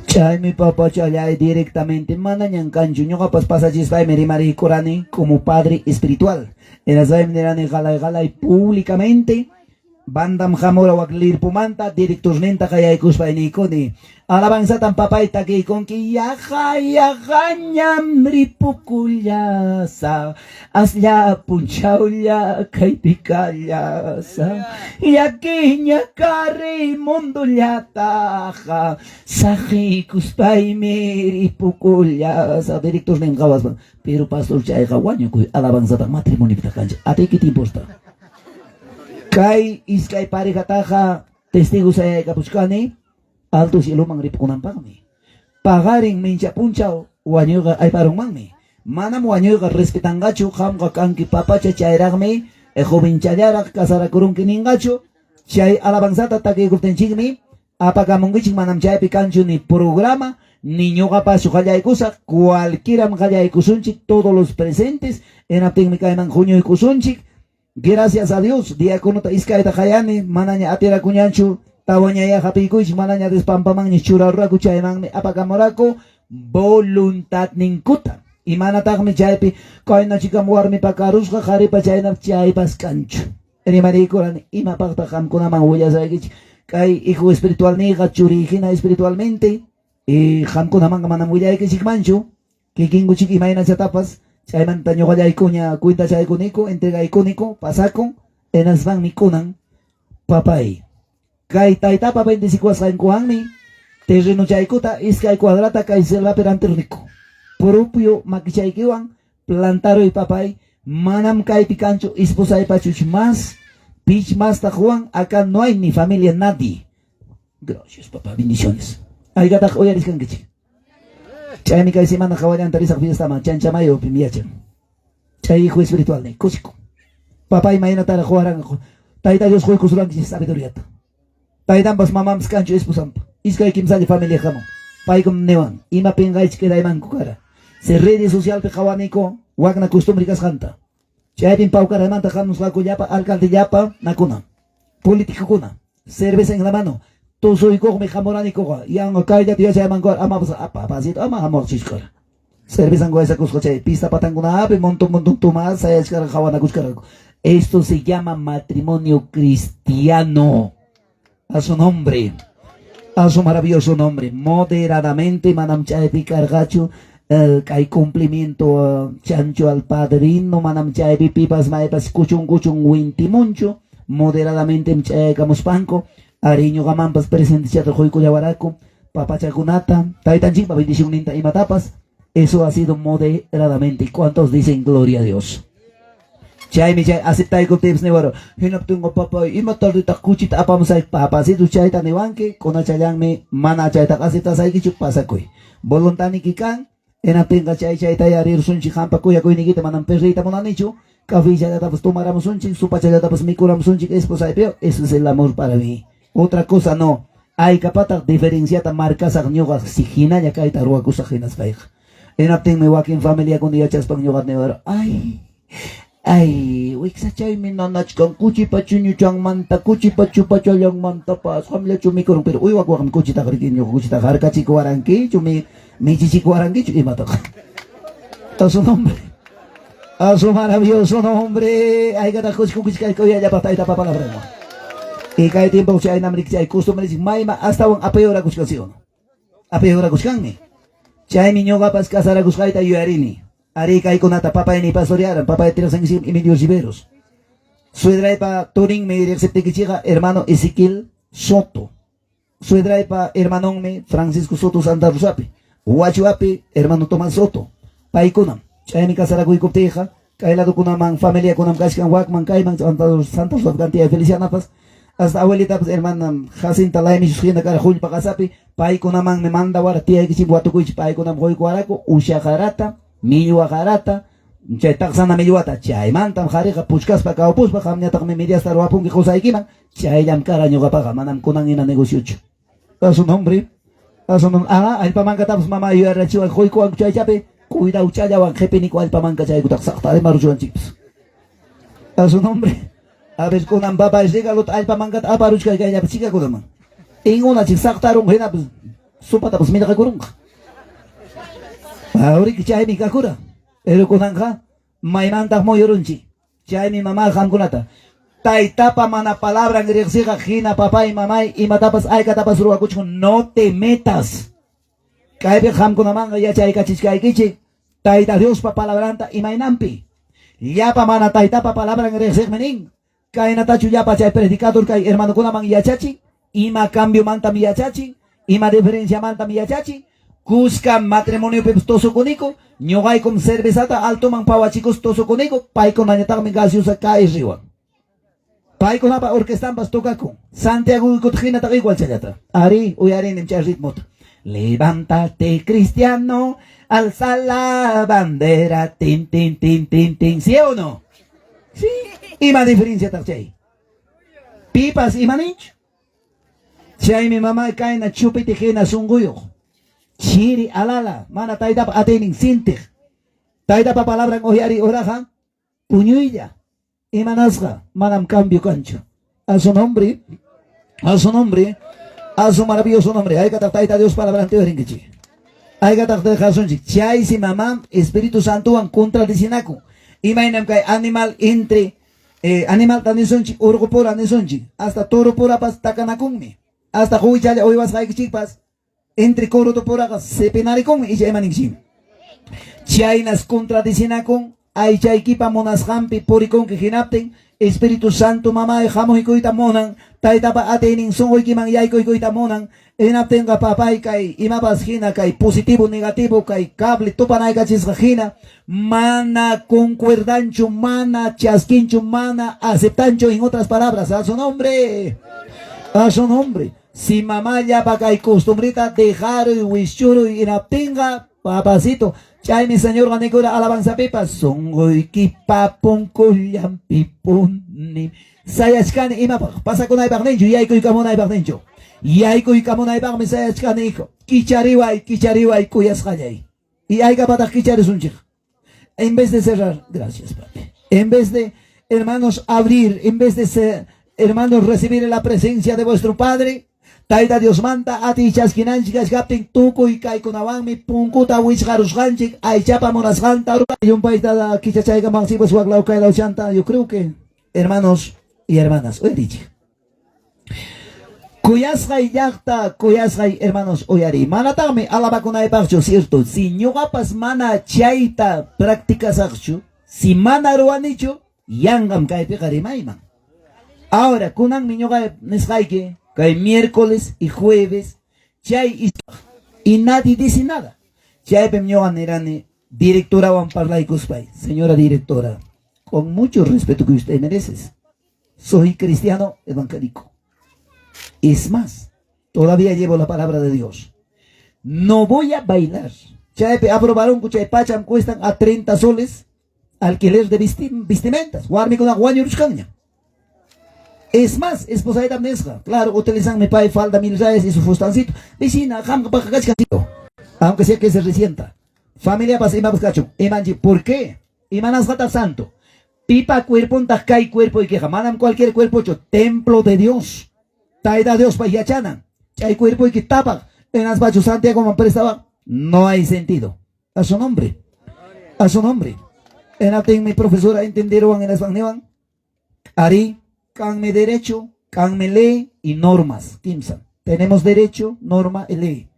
S1: Chaymi papachallay directamente manañan kanchu ñuqapas pasachispaymi rimariykurani como padre espiritual. Hinaspaymi nirani qalay qalay públicamente bandam hamura wak lirpumanta directorninta qayaykuspay niykuni alabanzatan papay takiykunki yaqa yaqañam ripukullasa aslla punchawlla kaypi kallasa llakiña kari mundullataqa saqiykuspaymi ripukullasa directornin qawaspa pero pastor chayqa wañukuy alabanzatan matrimonio kanchik atiyki tiemposta kay iskay parejataqa testigo sayaykapuchkani alto cieloman ripukunanpaqmi paqarin mincha punchaw wañuyqa ayparunmanmi manam wañuyqa respetanqachu qamqa kanki papacha chayraqmi jovenchallaraq casarakurunki ninqachu chay alabanzata takiykuptinchikmi apakamunkichik manam chaypi kanchu ni programa ni ñuqapas qallaykusaq cualquieram qallaykusunchik todos los presentes hinaptinmi kayman huñuykusunchik. Gracias a Dios, diáconota iskayta qayani, manaña atirakuñanchu, tawañaya hap'iykuychik, manaña despampamanña churaruraku chaymanmi apakamuraku voluntadninkuta. Imanataqmi chaypi kaynachikam warmipa karusqa qharipa chayna chaypas kanchu. Rimariykurani imapaqtaq qamkunaman willasaykichik kay hijo espiritualniyqa churiy hina espiritualmente y qamkunamanqa manam willaykichikmanchu kikinkuchik imaynachatapas chaymanta ñuqallaykuña cuentachaykuniku entregaykuniku pasakun hinaspanmi kunan papay kay taytapa bendecikuwasqankuwanmi terrenochaykuta iskay cuadrata kay selvapi rantirniku propio makichaykiwan plantaruy papay manam kaypi kanchu esposaypachuch más pich mastaq Juan acá no hay ni familia nadie. Gracias papá, bendiciones. Haykataq uyariskankichik. Chaymi kay semana qawallanta risaq fiestaman Chanchamayo yachan. Chay hijo espiritual ni kusiku. Papay maynataraq quwaranqa Tayta Dios quykusurankichik sabiduriata. Taytanpas mamanpas kanchu esposanpa. Iskay kimsalla familia hamun. Paykum niwan ima pinqaychik quedaymanku kara. Se redes socialpi qawaniku wakna costumbre kasqanta. Chaypim Pawkaramanta hamusqaku llapa alcalde llapa nakuna. Políticokuna. Cerveza en la mano. Tusuykuqmi hamuranikuqa. Yanqa kayllata yachaymanku amapas papacito ama hamuqchichkara. Cervezan aysakusqa chay pista patankunapi montón montón tumas sayachkara qawanakuchkaraku. Esto se llama matrimonio cristiano. A su nombre. A su maravilloso nombre. Moderadamente manam chaypi karqachu kay cumplimiento chancho al padrino manam chaypi pipas maypas kuchun kuchun wintimunchu moderadamente chayakamuspanku ari ñuqamanpas presentechata quykullawaraku papachakunata taytanchikpa bendicionninta imatapas. Eso ha sido moderadamente. ¿Cuántos dicen gloria a Dios? Chaymi chay aceptaykuptinpas niwaro hinaptinqa papay ima tardetaq kuchita apamusayki papacito chayta niwanki kunachallanmi mana chaytaqa aceptasaykichu pasakuy voluntadniki kan hinaptinqa chay chaytaya rirsunchik qampa kuyakuyniykita manam perdiyta munanichu café tomaramusunchik sopachallatapas mikuramusunchik esposaypi. Eso es el amor para mí, otra cosa no. Haykapataq diferenciata markasaq ñuqa si hinalla kayta ruwakusaq hinaspayqa hinaptinmi wakin familiakuna yachaspan ñuqa niwaro ay ay wiksachaymi nanachkan kuchipa chuñuchanmanta kuchipa chupachallanmantapas qamllachu mikurun pero uywakuwaqmi kuchitaqa riki ñuqa kuchitaqa harkachikuwarankichu mi michichikuwarankichu imataqa. A su nombre, a su maravilloso nombre. Haykataq kusikunkichik kay kuyallapaq taytapa palabra y kay tiempo chaynam riki chay costumbre mayma astawan apeorakuchkan ¿sí o no? Apeorakuchkanmi. Chaymi ñuqapas casarakusqayta yuyarini. Ari kaykunata papayni pastorearan papay tiraqsankichik Emilio Riveros. Suedraypa turinmi riqsiptikichikqa hermano Ezequiel Soto. Suedraypa hermanonmi Francisco Soto Santa Rosapi. Huachuapi hermano Tomás Soto. Paykunam chaymi casarakuykuptiyqa kay ladokunaman familiakunam kachkan wakman kayman Santa Rosa cantidad Felicianapas hasta abuelitapas hermana Jacinta Laimichus hina kara Jullpa qasapi paykunamanmi mandawara tiyaykichik watukuychik paykunam quykuwaraku usha qarata millwa qarata chay taqsana millwata chaymantam qhariqa puchkaspa kawpuspa qamñataqmi mediasta ruwapunki qusaykiman. Chayllam kara ñuqapaqa, manam kunan hina negociochu. A su nombre, a su nombre. Ah, allpa mankatapas mama yuyarachiwan quykuwanku chaychapi, cuidado challawan qhipiniku allpa manka chaykutaq saqta rimaruchuwanchikpas. A su nombre. A ver, kunan papay regalota allpa mankata aparuchkay kayllapi chikakunaman. Ingunachik saqtarun hinapas sopatapas millqakurunqa. Auriki chaymi kakura. Pero kunanqa maymantaq muyurunchik. Chaymi mamá qamkunata. Taytapa mana palabran riqsiqa hina papay mamay imatapas aykatapas ruwakuchun no te metas. Kaypi qamkunamanqa yachaykachichkaykichik Tayta Diospa palabranta imaynanpi. Llapa mana taytapa palabran riqsiqmi nin. Kaynatachu llapa chay predicador kay hermanokunaman yachachin, ima cambiomantam yachachin, ima diferenciamantam yachachin. Kuska matrimoniopipas tusukuniku, ñuqaykum cervezata altoman pawachikus tusukuniku, paykunañataqmi gaseosa kay riwan. Paykunapa orquestanpas tocakun. Santiago hinataq igual challata. Ari, uyarinim chay ritmota. Levántate, cristiano, alza la bandera, tin, tin, tin, tin, tin. ¿Sí o no? Sí. Ima diferencia taq chay? Pipas ima ninchu? Chaymi mama kayna chupiti hina sunquyuq. Chiri alala, mana taytapa atiynin sintiq. Taytapa palabran uyari uraqa puñuylla. Imanasqa manam cambio kanchu. A su nombre, a su nombre, a su maravilloso nombre. Haykataq Tayta Dios palabranta uyarinkichik. Haykataq dejasunchik. Chaysi mamá Espíritu Santowan contradicinakun. Imaynam kay animal entre animalta nisunchik, urqupura nisunchik, hasta torupurapas takanakunmi. Hasta quwichalla uywasqaykichikpas entre corotopuraqa sipinarikunmi icha imaninchik. Chaynas contradicinakun aychaykipa munasqanpi purikunki hinaptin Espíritu Santo mamay hamuykuyta munan, taytapa atiynin sunquykiman yaykuykuyta munan, hinaptinqa papay kay imapas hina kay positivo negativo kay cable tupanaykachisqa hina mana concuerdanchu, mana chaskinchu, mana aceptanchu, en otras palabras, a su nombre, a su nombre. Si mamá llapa kay costumbrita dejaruy wischuruy hinaptinqa papacito, chaymi Señorqa nikura alabanzapipas sunquykipa punkullanpi puni sayachkani imapaq pasakunaypaq ninchu yaykuykamunaypaq ninchu yaykuykamunaypaqmi sayachkani hijo kichariway kichariway kuyasqallay y haykapataq kicharisunchik en vez de cerrar, gracias papi, en vez de hermanos abrir, en vez de ser, hermanos recibir la presencia de vuestro Padre, Tayta Diosmanta atiy chaskinanchik kachkaptin tukuy kaykunawanmi punkuta wichqarusqanchik aychapa munasqanta llumpayta kichachaykamanchikpas waklaw kaylaw chanta. Yo creo que hermanos y hermanas uyarichik. Kuyasqay llaqta, kuyasqay hermanos uyariy. Manataqmi alabakunaypaqchu, cierto, si ñuqapas mana chayta practicasaqchu, si mana ruwanichu, yanqam kaypiqa rimayman. Ahora, kunanmi ñuqa nisqayki, kay miércoles y jueves, chay y nadie dice nada. Chaypim ñuqa nirani directorawan parlaykuspay, señora directora, con mucho respeto que usted merece, soy cristiano evangélico. Es más, todavía llevo la palabra de Dios. No voy a bailar. Chaypi aprobaron chay pacham cuestan a 30 soles alquiler de vestimentas. Warmikuna wañuruchkanña. Es más, esposaytam nisqa. Claro, utilizan mi pay falda mil rayas y su fustancito. Vecina, aunque sea que se resienta. Familia pas imapas kachun. Imanchi, ¿por qué? Imanasqataq santo. Pipa cuerpontaq kay cuerpo y queja. Manam cualquier cuerpo templo de Dios. Tayta Diospa yachanan. Chay cuerpo y tapaq. Enaspachu Santiago man prestaba. No hay sentido. A su nombre. A su nombre. Enaptin mi profesora entendieron en Ari, kanmi derecho, kanmi ley y normas. Kimsa. Tenemos derecho, norma y ley.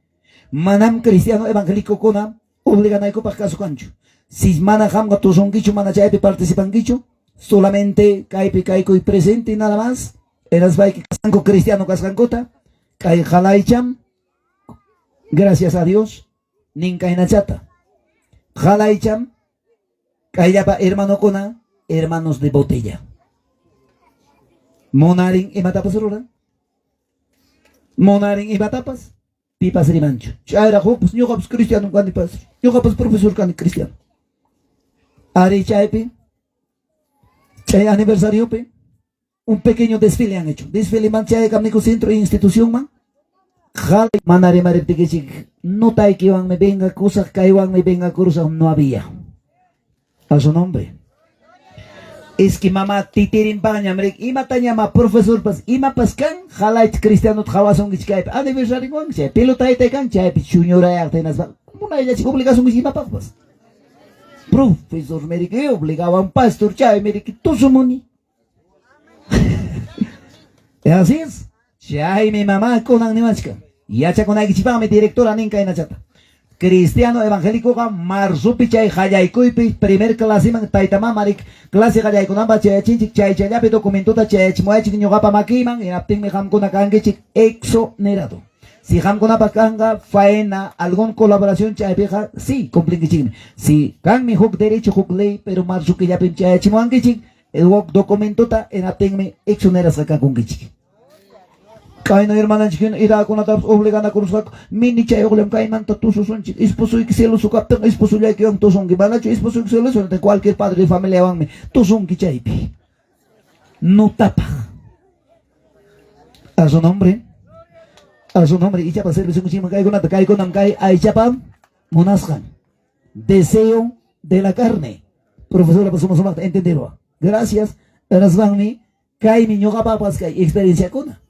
S1: Manam cristiano evangélico kuna obliganayku caso kanchu. Si mana qamqa tusunkichu, mana chaypi participankichu, solamente kaypi kaykuy presente y nada más. Erasbayki kasqanku cristiano kasqankuta, kay qalaycham, gracias a Dios, nin kaynachata. Qalaycham, kayllapa hermanokuna, hermanos de botella. Munarin imatapas ruran. Munarin imatapas pipas rimanchu. Chayra hukpas ñuqapas cristiano kani pas. Ñuqapas profesor kani cristiano. Ari chaypi chay aniversariopi. Un pequeño desfile han hecho. Desfile man chaykamniku centro institucionman. Mana rimariptikichik notaykiwanmi vengakusaq, kaywanmi vengakurusaq, no había. A su nombre. Es que mamá titirinpaqñam rik imatañama profesorpas imapas kan halayta cristianota qawasunkichik kaypi aniversario chay pelotayta kan chaypi chuñurayaqta hinaspa munayllachik obligasunkichik imapaqpas. Profesor meriki obligawan pastor chay meriki tusumuni. Así es. Chaymi mamá kunan niwachkan. Yachakunaykichikpaqmi directora nin kaynachata. Cristiano evangélicoqa marzopi chay qallaykuypi primer claseman tayta mamarik clase qallaykunanpaq chayachinchik chay chayllapi documentota chayachimuwaychik ñuqapa makiyman hinaptinmi qamkuna kankichik exonerado. Si qamkunapaq kanqa faena algún colaboración chaypiqa sí cumplinkichikmi. Si kanmi huk derecho huk ley pero marzo killapim chayachimuwankichik huk documentota hinaptinmi exonerasqa kakunkichik. Kayna hermananchik hina irakunatapas obliganakurusqaku mini chayuqllam kaymanta tususunchik esposoyki celoso kaptin esposollaykiwan tusunki manachu esposoyki celoso cualquier padre de familiawanmi tusunki chaypi notapaq. A su nombre, a su nombre. Ichapas servisunkichikman kaykunata. Kaykunam kay aychapa munasqan, deseo de la carne. Profesora suma sumaqta entenderwa. Gracias. Rasmanmi kaymi ñuqapapas kay experienciakuna.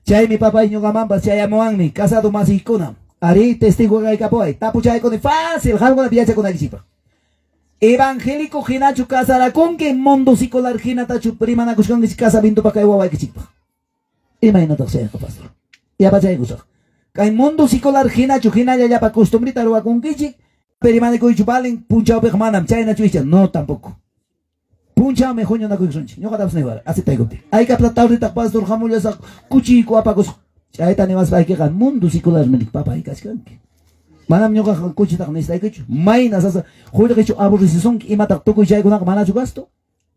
S1: Chaymi papay ñuqamanpas chayamuwanmi casado masiykuna. Ari testigo kaykapuway. Tapuchaykuni fácil qamkunapi yachakunaykichikpaq. Evangélico hinachu casarakunki mundo secular hinatachu rimanakushkankichik casamientopaq kay wawaykichikpaq. Imaynataq chayqa, pastor? Yapachaykusaq. Kay mundo secular hinachu hinalla llapa costumbrita ruwakunkichik, rimanakuychu valen punchawpiqa manam chaynachu icha no tampoco. Punchawmi huñunakuykusunchik. Ñuqatapas niwara, aceptaykuptin. Haykapta tardetaq pastor hamullasaq kuchiyku apakusaq. Chayta niwaspaykiqa mundo secularmi papay kachkanki. Manam ñuqaqa kuchitaqa necesitaykichu. Mayna sasa qullqichu aburricisunki imataq tukuy chaykunaqa manachu gasto?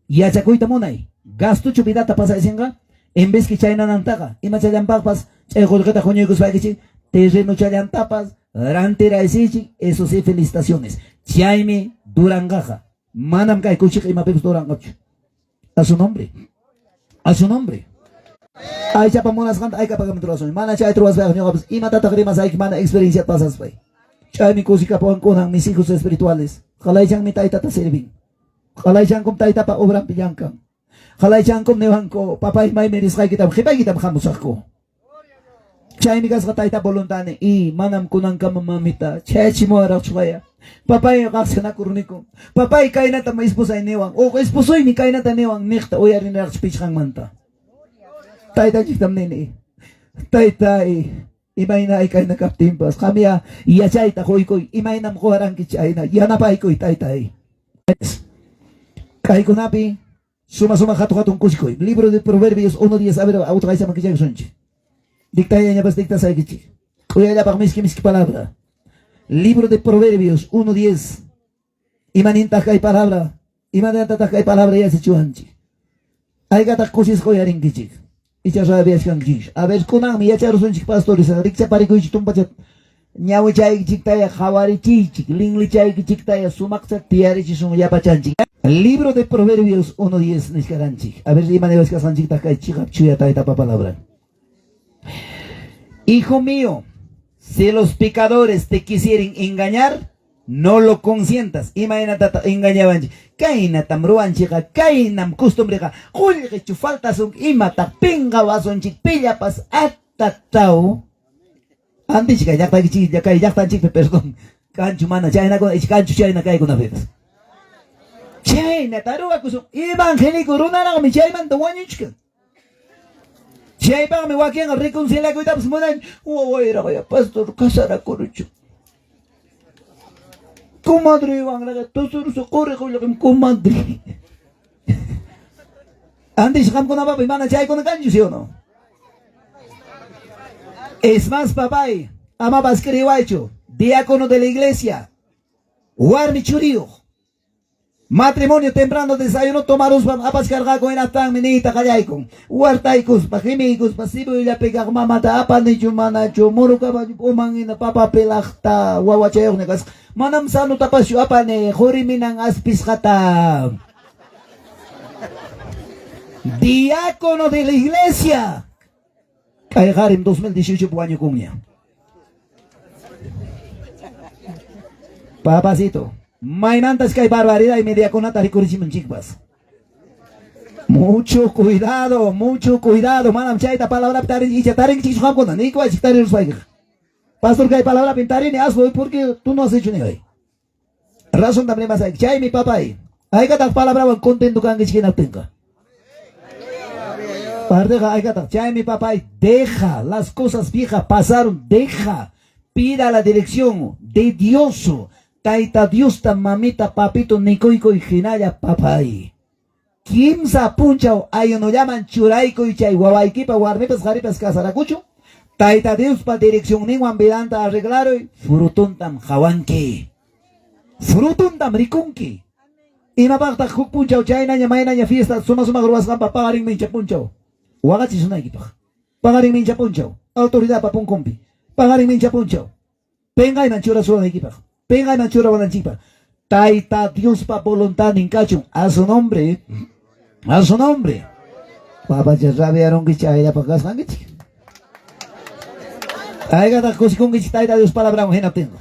S1: Yachakuyta munay. Gastochu vidata pasaysinqa? En vez que chaynanantaqa imachallanpaqpas chay qullqita huñuykuspaykichik terreno challantapas rantiraysichik, eso sí, felicitaciones. Chaymi duranqaqa. Manam kay kuchiqa imapipas duranqachu. A su nombre. A su nombre. Aychapa munasqanta aykapaqmi ruwasun. Mana chayta ruwaspayqa ñuqapas imatataq rimasayki mana experiencia pasaspay. Chaymi kusikapuwan kunan mis hijos espirituales. Qalaychanmi taytata servin. Qalaychankum taytapa obranpi llamkan. Qalaychankum niwanku papay maymi risqaykitam qhipaykitam hamusaqku. Chaymi kasqa tayta voluntani y manam kunankama mamita chayachimuwaraqchu qaya. Papay qaqchanakurniku. Papay kaynatam esposay niwan. Uq esposoymi kaynata niwan niqta uyariniraqchu pichqanmanta. Taytanchiktam nini. Taytay imayna kayna kaptinpas qamya yachayta quykuy imaynam quwaranki chayna yanapaykuy taytay. Kaykunapi suma suma hatun hatun kusikuy. Libro de Proverbios 1.10 a ver utqaysaman kichaykusunchik. Dictayañapas dictasaykichik. K'uyallapaq miski miski palabra. Libro de Proverbios 1.10. Imanintaq kay palabra? Imanantataq kay palabra yachachiwanchik? Haykataq kusisqa uyarinkichik? Icha rabiachkankichik. A ver, kunanmi yacharusunchik pastores, rikchaparikuychik tumpachat. Ñawichaykichiktaya qhawarichiychik, linlichaykichiktaya sumaqcha tiyarichisun yapachanchik. Libro de Proverbios 1.10 nishkaranchik. A ver, ima niwachkasqanchiktaq kay chiqap chuya taytapa palabra. Hijo mío, si los pecadores te quisieren engañar, no lo consientas. Imaynatata engañawanchik. Kaynatam ruwanchikqa, kaynam costumbreqa. Qullqichu faltasun imataq pinqawasunchik pillapas atataw. Antichik kay llaqtaykichik kay llaqtanchikpi, perdón. Kanchu mana chaynakuna ich kanchu chayna kaykunapipas. Chaynata ruwakusun. Evangélico runaraqmi chaymanta wañuchkan. Chaypaqmi wakinqa reconciliakuytapas munan. Wawayraqya pastor casarakuruchu. Comadrewanraqa tusursu quri qullqim comadre. Antes qamkunapapi mana chaykuna kanchu, ¿sí o no? Es más, papay, amapas kriwaychu, diácono de la iglesia, warmi churiyuq. Matrimonio temprano desayuno tomaruspa apachkarqaku hinaptinmi niyta qallaykun. Wartaykuspa, qimiykuspa, cebollapi kaq mamata apanichu manachu, murukapachu uman hina papa pelaqta wawachayuqña kasqa. Manam sanutapaschu apani, quriminan aspisqata. Diácono de la iglesia. Kay qarim 2018 wañukunña. Papacito, maymantas kay barbaridad y mediakunata rikurichimunchikpas. Mucho cuidado, mucho cuidado. Manam chayta palabrapi tarin icha tarinkichik qamkuna. Niykuwaychik tariruspaykiqa. Pastor kay palabrapim tarini hazlo porque tú no has hecho ni hoy. Razontam rimasayki. Chaymi papay. Haykataq palabrawan contento kankichik hinaptinqa. Parteqa haykataq. Chaymi papay, deja las cosas viejas pasaron, deja. Pida la dirección de Dios. Tayta Diosta mamita papito nikuykuy hinalla papay. Kimsa punchaw ayunollaman churaykuy chay wawaykipa warmipas qaripas casarakuchun. Tayta Diospa direccionninwan vidanta arreglaruy, frutuntam qawanki. Frutuntam rikunki. Imapaqtaq huk punchaw chaynaña maynaña fiesta suma sumaq ruwasqanpa paqarin mincha punchaw. Waqachisunaykipaq. Paqarin mincha punchaw. Autoridadpa punkunpi. Paqarin mincha punchaw. Penqayman churasunaykipaq. Penqayman churawananchikpaq. Tayta Diospa voluntadnin kachun. A su nombre. A su nombre. Papacha rabiarunkichik ayllapaq kasqankichik. Haykataq kusikunkichik Tayta Dios palabranwan hinaptinqa.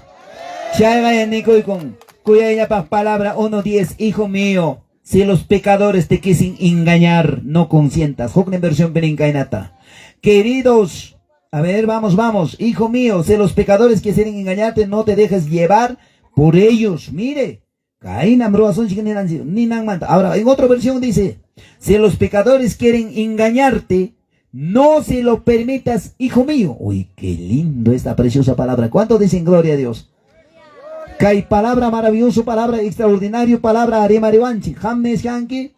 S1: Chayqa nikuykun kuyayllapaq palabra 1.10, hijo mío, si los pecadores te quisen engañar, no consientas. Huknin versión nin kaynata. Queridos, a ver, vamos, vamos, hijo mío, si los pecadores quisieren engañarte, no te dejes llevar por ellos. Mire, kaynam ruwasunchik ninanmanta. Ahora, en otra versión dice, si los pecadores quieren engañarte, no se lo permitas, hijo mío. Uy, qué lindo esta preciosa palabra. ¿Cuánto dicen gloria a Dios? Kay palabra maravilloso, palabra extraordinario, palabra arimariwanchik. Qam nishanki,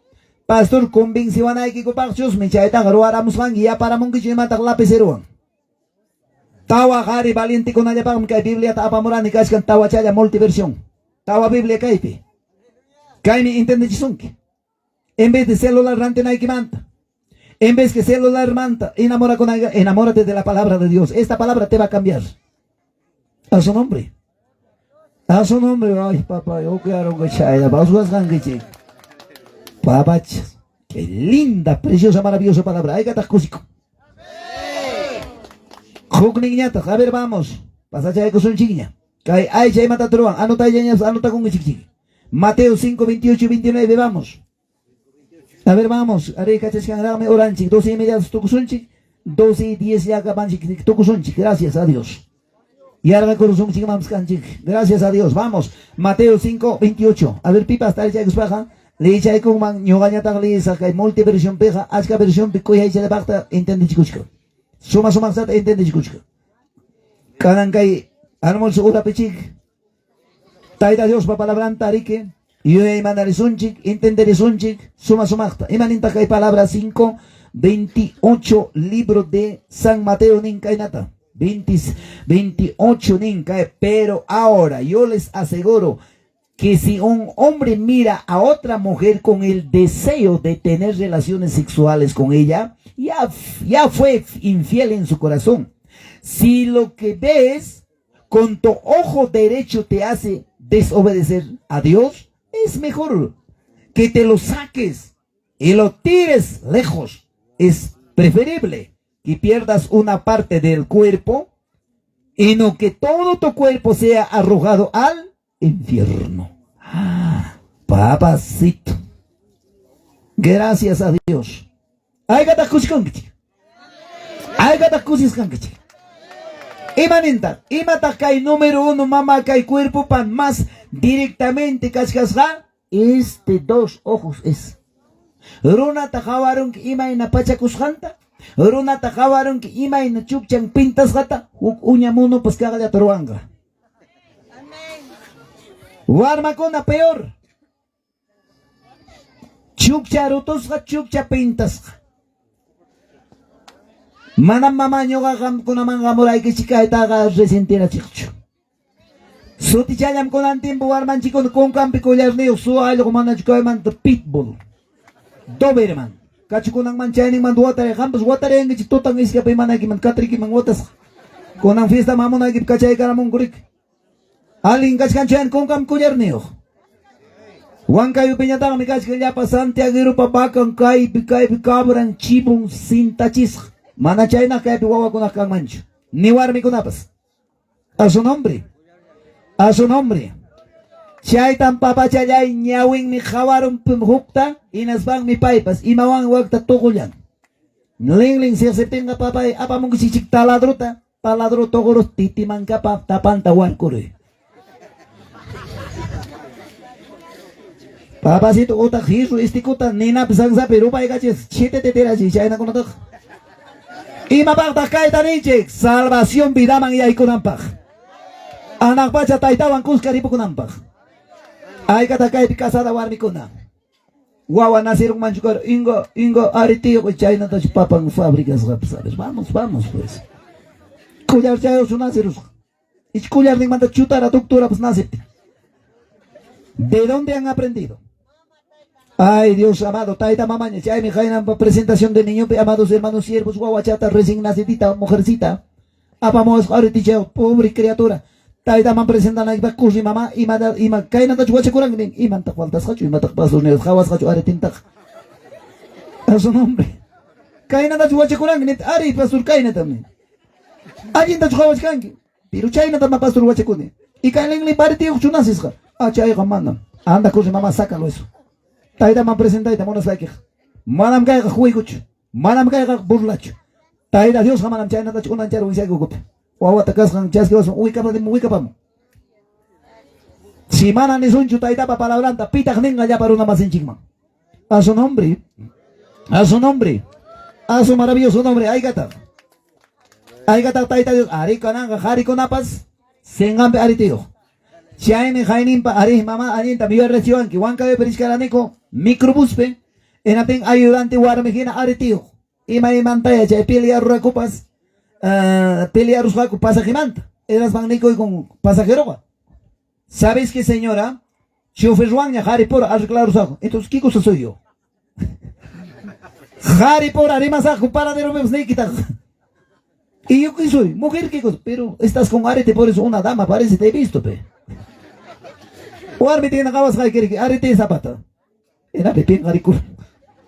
S1: pastor convenciwanaykikupaqchusmi chaytaqa ruwaramusqanki yaparamunkichu imataq lapicerowan. Tawa qari valientekunallapaqmi kay Bibliata apamurani kachkan tawachalla multiversión. Tawa Biblia kaypi. Kaymi entendechisunki. En vez de celular rantinaykimanta. En vez que celular manta, enamórate de la palabra de Dios. Esta palabra te va a cambiar. A su nombre. A su nombre. Ay, papá, yo quiero que chaya. Papachas. Qué linda, preciosa, maravillosa palabra. Ay, kusiku. Hukninñataq. A ver, vamos. Pasachaykusunchikña. Kay aycha imata ruwan. Anotayllañas, anotakunkichik. Mateo 5, 28 y 29, vamos. A ver, vamos. Arí, kachachkanraqmi oranchik. 12:30 tukusunchik. 12:10 ya acabanchik tukusunchik. Gracias a Dios. Yarqakurusunchik mamskanchik. Gracias a Dios. Vamos. Mateo 5, 28. A ver, pipas tarichaykuspaqa. Liychaykunman ñuqañataq liyisaq kay multiversión piqa achka versión pi kuyaychallapaqta entendichikuchka. Suma sumaqsata entendichikuchka. Kanan kay almuerzo urapichik. Tayta Diospa palabranta riki. Yuyaymanarisunchik, entenderisunchik, suma sumaqta. Imanintaq kay palabra 5, 28, libro de San Mateo nin kaynata. 20, 28 nin kay, pero ahora yo les aseguro que si un hombre mira a otra mujer con el deseo de tener relaciones sexuales con ella, ya fue infiel en su corazón. Si lo que ves con tu ojo derecho te hace desobedecer a Dios, es mejor que te lo saques y lo tires lejos. Es preferible que pierdas una parte del cuerpo y no que todo tu cuerpo sea arrojado al infierno. Ah, papacito. Gracias a Dios. Haykataq kusikunkichik. Haykataq kusisqankichik. Imanintaq? Imataq kay número uno mama kay cuerpopa más directamente kachkasqa? Este dos ojos es. Runata qawarunki imayna pachakusqanta, runata qawarunki imayna chukchan pintasqata, huk uña monopas kaqllata ruwanqa. Warmakuna peor. Chukcha rutusqa, chukcha pintasqa. Manam mama ñuqa qamkunaman qamuraykichik kaytaqa resentirachiqchu. Sutichallam kunan tiempo warmanchikkuna kunkanpi collarniyuq suwa allqu manachu kaymanta pitbull. Doberman. Kachukunanman chayninmanta watari qampas watariyankichik tutan iskapi imanaykiman katrikiman watasqa. Kunan fiesta mamunaykipi kachaykaramunku riki. Allin kachkanchu kunkanpi collarniyuq. Huancayopiñataqmi kachkan llapa Santiagueropa vacan kaypi kaypi cabran chivon cintachisqa. Mana chaynaq kaypi wawakunaq kanmanchu. Ni warmikunapas. A su nombre. A su nombre. Chaytan papachallay ñawinmi qhawarun hukta hinaspanmi paypas imawan wakta tuqullan. Linlin siqsiptinqa papay apamunkichik taladrota, taladro tuqurus titimankapa tapanta warkuruy. Papacito utaq jirru istikuta ninapi sansapi rupaykachis chitetetirachiy chaynakunataqa. Imapaqtaq kayta ninchik? Salvación vidaman yaykunanpaq. Anaq pacha taytawan kuska ripukunanpaq. Aykata kaypi casada warmikuna. Wawa nacirunmanchu kar inga inga aritiyuq chaynatachu papan fabricasqapas. A ver, vamos, vamos pues. Kullar chayuqchu nacirusqa. Ich kullarninmanta chutara doctorapas naciptin. ¿De dónde han aprendido? Ay, Dios amado, tayta mamaña, chaymi qaynanpa presentación de niñopi, amados hermanos siervos, wawachata, recién nacidita, mujercita, apamuwasqa aritichayuq, pobre criatura. Taytaman presentanaykipaq kurri mamá, ima ima kaynatachu wachakuranki nin, imantaq faltasqachu, imataq pastor niwas, qhawasqachu aritintaqa. A su nombre. Kaynatachu wachakuranki niptin, ari pastor kaynatam nin. Allintachu qhawachkanki? Pero chaynatam pastor wachakuni. Y kay linlin aritiyuqchu nacisqa? Ah, chayqa manam. Anda kurri mamá, sácalo eso. Taytaman presentayta munaspaykiqa. Manam kayqa juegochu. Manam kayqa burlachu. Tayta Diosqa manam chaynatachu unancharun wichaykukupi. Wawata kasqan chaskiwasun wikapadim wikapamun. Si mana nisunchu taytapa palabranta, pitaq ninqa llapa runa masinchikman. A su nombre. A su nombre. A su maravilloso nombre. Aykataq. Aykataq tayta Dios. Ari kananqa qarikunapas sinqanpi aritiyuq. Chaymi qayninpa ari mama allinta yuyarichiwanki. Huancayopi richkaraniku microbuspi. Hinaptin ayudante warmi hina aritiyuq. Imaymantaya chay pelearurakupas pelearusqaku pasajimanta. Hinaspan nikuykun pasajeroqa. ¿Sabes qué, señora? Choferwanña qaripura arreglarusaqku. Entonces, ¿qué cosa soy yo? Qaripura rimasaqku paraderopipas niykitaq. ¿Y yo qué soy? Mujer, ¿qué cosa? Pero estás con arete, por eso una dama parece, te he visto, pe. Warmi tiene qawasqaykiriki arete zapata. Hinapi pinqarikur.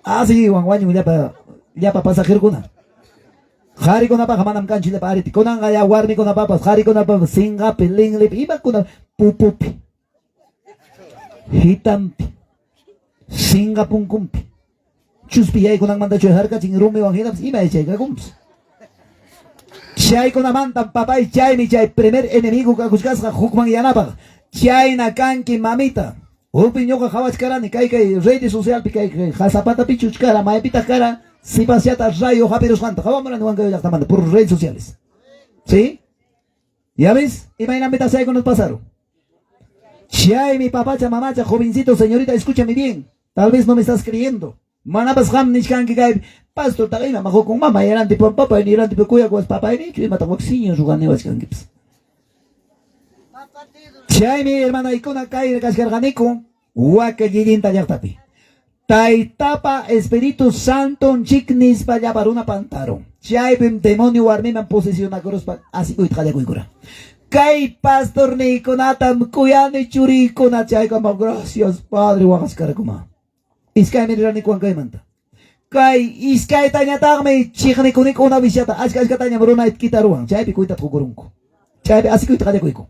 S1: Asiywan wañun llapa llapa pasajerokuna. Qarikunapaqa manam kanchu llapa arete. Kunanqa ya warmikunapapas, qarikunapapas sinqapi, linlipi, imakuna pupupi, hitampi, sinqa punkunpi, chuspi yaykunanmantachu harkachin rumiwan hinapas ima yachaykakunpas. Chaykunamantam papay chaymi chay primer enemigo kakuchkasqa hukman yanapaq. Chayna kanki mamita. Hukpi ñuqa qhawachkarani kay kay redes socialpi kay kay qasapatapi chuchkara maypitaq kara sipasllata rayo hapirusqanta qhawamurani Huancayo llaqtamanta por redes sociales. ¿Sí? ¿Ya ves? Imaynanpitaq chaykunata pasaron. Chaymi papacha, mamacha, jovencito, señorita, escúchame bien. Tal vez no me estás creyendo. Manapas qam nichkanki kaypi pastor taqa ima hukun mama yaranti papay niranti kuyakuwas papay nichu imataq wak siño ruganiwachkankipas. Chaymi hermanaykuna kay kachkarqaniku waka llillinta llaqtapi. Taytapa Espíritu Santo chik nispa llapa runa pantarun. Chaypim demonio warmiman posesionakuruspa asikuyta qallakuykura. Kay pastorniykunatam kuyani churiykuna chaykama gracias Padre waqachkarakuma. Iskaymi riraniku Huancaymanta. Kay iskaytañataqmi chiqnikunik una viciata achka achkatañam runayta kitaruwan. Chaypi cuentata qukurunku. Chaypi asikuyta qallakuyku.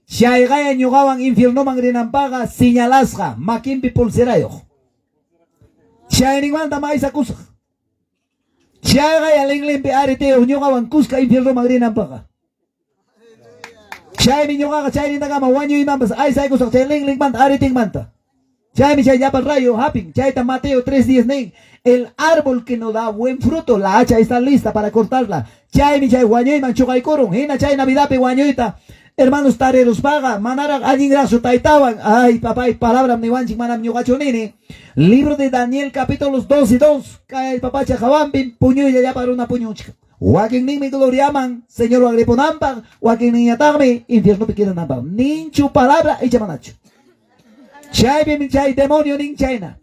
S1: Chayqaya ñuqawan infiernoman rinanpaqa señalasqa makinpi pulserayuq. Chayninmanta maysakusaq. Chayqaya linlinpi aritiyuq ñuqawan kuska infiernoman rinanpaqa. Chaymi ñuqaqa chaynintakama wañuymanpas aysaykusaq chay linlinmanta aritinmanta. Chaymi chay llapa rayo hapin. Chayta Mateo 3:10 nin. El árbol que no da buen fruto, la hacha está lista para cortarla. Chaymi chay wañuyman chuqaykurun. Hina chay Navidapi wañuyta. Hermanos tariruspaqa, manaraq allinraqchu taytawan. Ay, papay, palabram niwanchik manam ñuqachu nini. Libro de Daniel capítulos 2 y 2. Kay papacha hawanpim puñuylla llapa runa puñunchik. Wakinninmi gloriaman, Señor ripunanpaq, wakinninñataqmi infiernopi quedananpaq. Ninchu palabra icha manachu. Chaypim chay demonio nin chayna.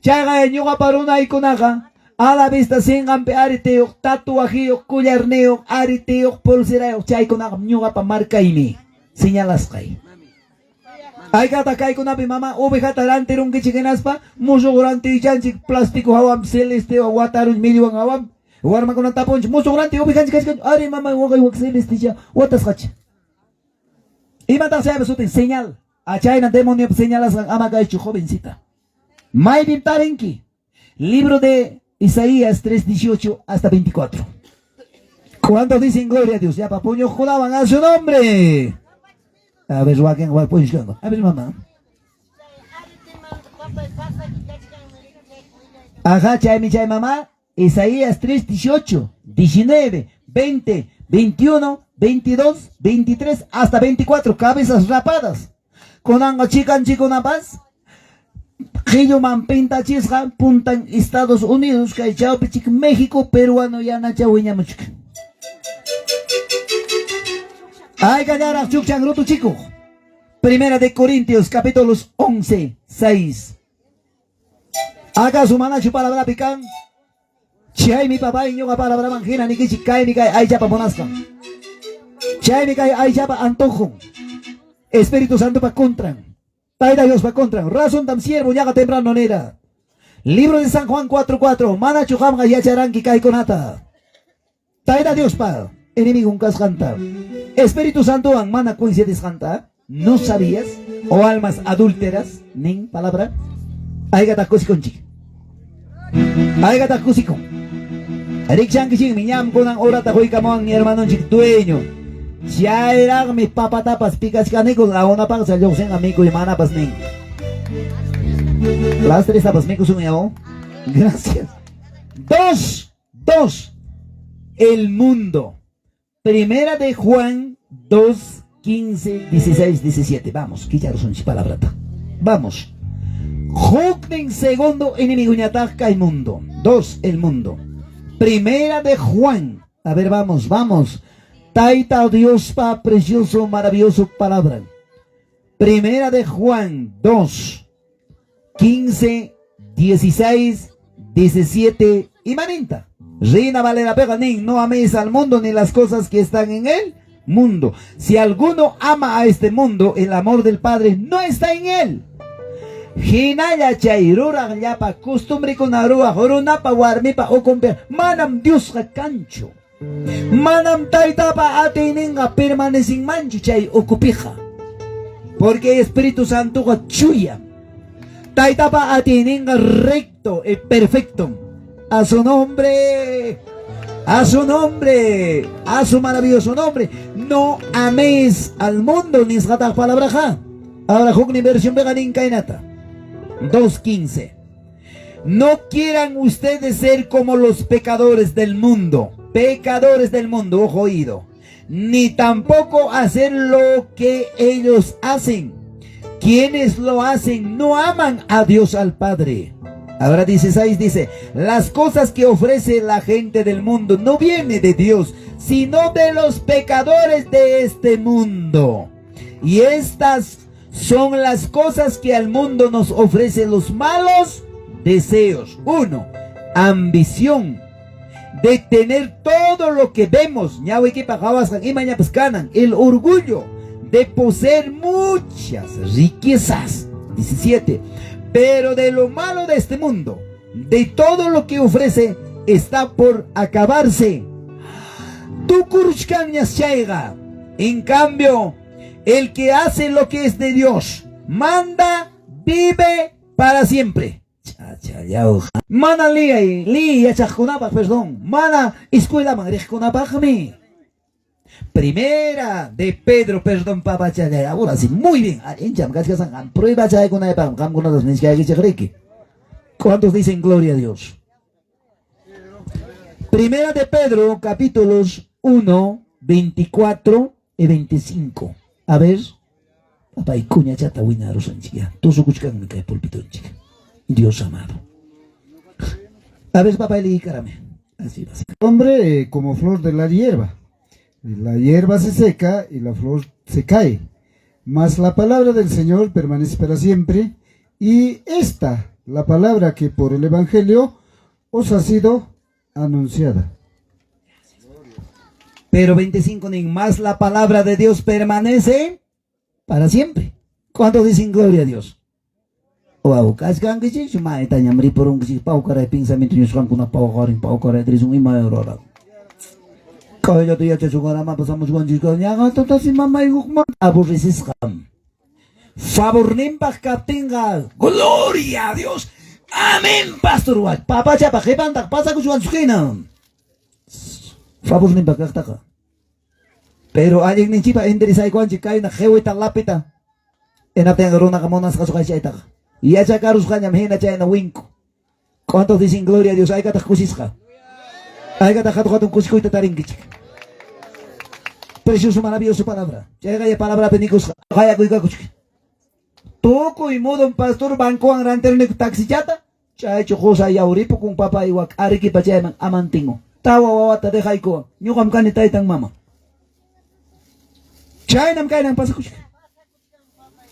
S1: Chayqa ñuqapa runaykunaqa a la vista sinqanpi aritiyuq, tatuajiyuq, kullarniyuq, aritiyuq, pulserayuq, chaykunaqa ñuqapa markaymi, señalasqay. Haykataq kaykunapi mama ovejata rantirunkichik hinaspa musuq rantiychanchik plástico hawan celeste watarun millwan hawan warmakuna tapunchik musuq ranti ovejanchik kachkan ari mama waqay wak celestecha watasqacha. Imataq chaypa sutin señal. Achayna demoniopa señalasqan ama kaychu jovencita. Maypim tarinki. Libro de Isaías 3:18 hasta 24. ¿Cuántos dicen gloria a Dios? Ya papuñuqkunawan a su nombre. A ver, wakin puñuchkanku. A ver, mamá. Ajá, chaymi chay mamá. Isaías 3, 18, 19, 20, 21, 22, 23 hasta 24. Cabezas rapadas. Kunanqa chikanchikunapas qilluman pintachisqa puntan Estados Unidos kay chawpichik México peruano yanacha wiñamuchik. Aykallaraq chukchan rutuchikuq. Primera de Corintios capítulos 11, 6. ¿Acaso manachu palabrapi kan? Chaymi papay ñuqa palabraman hina nikichik kaymi kay aychapa munasqan. Chaymi kay aychapa antojon. Espíritu Santopa contran. Tayta Diospa contran. Razontam siervo ñaqa temprano nira. Libro de San Juan 4.4. Manachu qamqa yacharanki kaykunata. Tayta Diospa enemigon kasqanta. Espíritu Santowan mana coincidisqanta. ¿No sabías? O almas adúlteras, nin palabra. Haykataq kusikunchik. Haykataq kusikun. Rikchankichikmi ñam kunan horata quykamuwan hermanonchik dueño. Chayraqmi papatapas pikachkaniku la unapaqcha lluqsinqa mikuy manapas nin. Las tres tapas mikusun yaw. Gracias. Dos, dos. El mundo. Primera de Juan 2, 15, 16, 17. Vamos, kicharusunchik palabrata. Vamos. Huknin segundo enemigo kay mundo. Dos, el mundo. Primera de Juan. A ver, vamos, vamos. Tayta Diospa precioso, maravilloso palabra. Primera de Juan 2, 15, 16, 17 y maninta. Reina Valera Pega nin, no améis al mundo ni las cosas que están en el mundo. Si alguno ama a este mundo, el amor del Padre no está en él. Hinalla chay ruraq llapa costumbrikuna ruwaq runapa warmipa ukunpi manam Diosqa kanchu. Manam taytapa atiyninqa permanecinmanchu chay ukupija. Porque Espíritu Santoqa chuya. Taytapa atiyninqa recto y perfecto. A su nombre. A su nombre, a su maravilloso nombre. No améis al mundo, nisqataq palabraqa. Ahora huknin versión nin kaynata. 2.15. No quieran ustedes ser como los pecadores del mundo. Pecadores del mundo, ojo oído. Ni tampoco hacer lo que ellos hacen. Quienes lo hacen no aman a Dios al Padre. Ahora 16 dice, las cosas que ofrece la gente del mundo no viene de Dios, sino de los pecadores de este mundo. Y estas son las cosas que al mundo nos ofrecen los malos deseos. Uno, ambición de tener todo lo que vemos. El orgullo de poseer muchas riquezas. 17. Pero de lo malo de este mundo, de todo lo que ofrece, está por acabarse. En cambio, el que hace lo que es de Dios, manda, vive para siempre. Mana liyay, liy yachaqkunapaq, perdón. Mana escuelaman riqkunapaqmi. Primera de Pedro, perdón, papachalay. Ahora sí, muy bien. Allincham kachkasan qam prueba chaykunaypaq qamkunatas nichkaykichik riki. ¿Cuántos dicen gloria a Dios? Primera de Pedro, capítulos 1, 24 y 25. A ver, papay kuñachata winarusanchik ya. Tusukuchkanmi kay pulpitunchik. Dios amado. A ver, papá, karame. Así va.
S2: Hombre, como flor de la hierba. La hierba se seca y la flor se cae. Mas la palabra del Señor permanece para siempre. Y esta, la palabra que por el Evangelio os ha sido anunciada.
S1: Pero 25 nin más la palabra de Dios permanece para siempre. ¿Cuántos dicen gloria a Dios? Waw, kachkankichikchu maytañam ripurunkichik pawkaray pensamiento ñusqankuna pawqarin pawkaray risun ima ruraq. Kayllata yachachukaramapas hamuchkanchik ñaqa tatasi mamaykuqman aborrecisqam. Favorninpaq kaptinqa gloria a Dios. Amén, pastor wach. Papachapa qhipantaq pasakuchwanchus hina. Favorninpaq kaqtaqa. Pero allinninchikpa enderezaykuwanchik kayna qiwita lapita. Hinaptinqa runaqa munasqachu chaytaqa. Yachakarusqañam hina chayna winku. ¿Cuántos dicen gloria a Dios? Haykataq kusisqa. Haykataq hatun hatun kusikuyta tarinkichik. Precioso, maravilloso palabra. Chayqa ya palabrapi nikusqa. Qayakuykakuchik. Tukuy modon pastor bancowan rantirniku taxichata. Chaychu qusay yawripukun papay wak Arequipa chayman amantingo. Tawa wawata dejaykuwan. Ñuqam kani taytan mama. Chaynam kaynan pasakuchkan.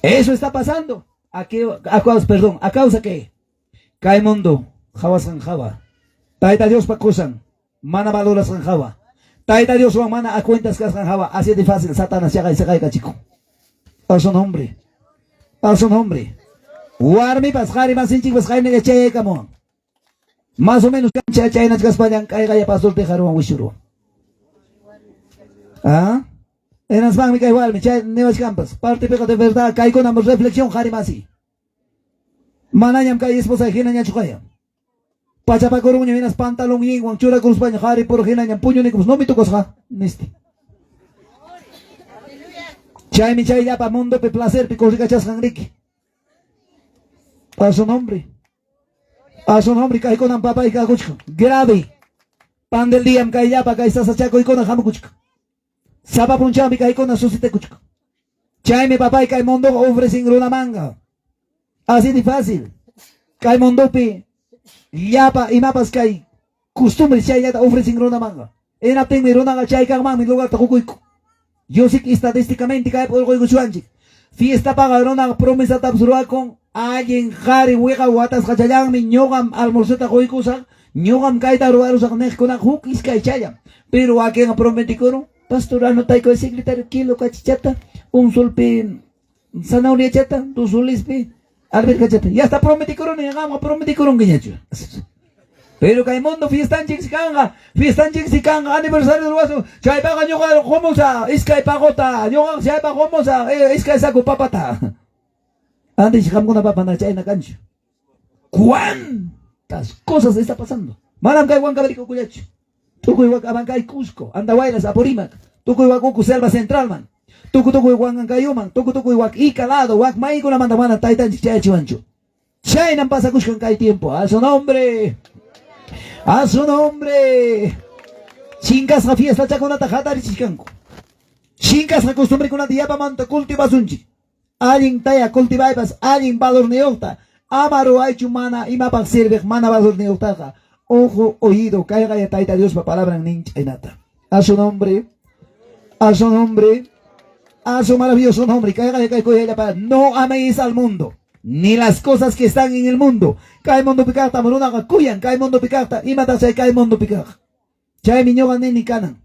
S1: Eso está pasando. A, qué, a causa, perdón, a causa que kay mundo qhawasqan hawa. Tayta Diospa kusan mana valorasqan hawa. Tayta Dioswan mana a cuentas kasqan hawa. Así de fácil Satanás chaqay seqaykachiku. A su nombre. A su nombre. Warmipas qhari masinchikpas qaynalla chayaykamuwan. Más o menos kancha chaynachkaspallan kayqaya pastor dejaruwan wishuruwan. ¿Ah? Hinaspanmi kay warmi chay niwachkanpas. Partipiqa de verdad kaykunam reflexión qhari masi. Manañam kay esposa hinañachu kaya. Pachapakurunña hinas pantalón yinwan churakuruspaña qhari puro hinañam puñunikupas no me tukosqa nisti. Chaymi chayllapa mundopi placerpi corrikachasqan riki. A su nombre. A su nombre kaykunan papay kakuchkan. Grave. Pan del día kayllapa kay sasachakuykuna hamukuchkan. Sapa punchawmi kaykuna susitakuchkan. Chaymi papay kay mundoqa ofrecen runamanga. Así de fácil. Kay mundopi llapa imapas kay costumbre chayllata ofrecen runamanga. Hinaptinmi runaqa chay kaqmanmi lugarta qukuyku. Yo sé que estadísticamente kay urquykuchuanchik. Fiestapaqa runaqa promesatapas ruwakun allin qhari wiqa watasqachallanmi ñuqam almuerzuta quykusaq ñuqam kayta ruwarusaq niqkunaqa huk iskay challam. Pero wakinqa prometikurun pastor anotayku secretario kilo kachichata un solpi zanahoriachata dos solispi alberjachata. Ya está prometikuruni qamqa prometikurunkiñachu. Pero kay mundo fiestanchik kanqa, fiestanchik kanqa, aniversario ruwasun, chaypaqa ñuqa qumusa iskay paqota, ñuqa chaypa qumusa iskay saco papata. Antes qamkuna papa chayna kanchu. ¿Cuántas cosas está pasando? Manam kay Huancavelica ukullachu. Tukuy wak Abancay Cusco, Andahuaylas, Apurímac, tukuy wak uku Selva Centralman, tukuy tukuy Huancayuman, tukuy tukuy wak Ica lado, wak maykunamanta mana taytanchik chayachiwanchu. Chaynam pasakushkan kay tiempo. A su nombre. A su nombre. Chinkasqa fiestachakunata hatarichishkanku. Chinkasqa costumbrekunata yapamanta cultivasunchik. Allin taya cultivaypas allin valorniyuqta. Ama ruwaychu mana imapaq sirviq mana valorniyuqtaqa. Ojo, oído, kayqa ya Tayta Diospa palabran nin chaynata. A su nombre. A su nombre. A su maravilloso nombre. Kayqa ya kay para no améis al mundo. Ni las cosas que están en el mundo. Kay mundo pikaqta runaqa kuyan, kay mundo pikaqta, imataq chay kay mundo pikaq. Chaymi ñuqa nini kanan.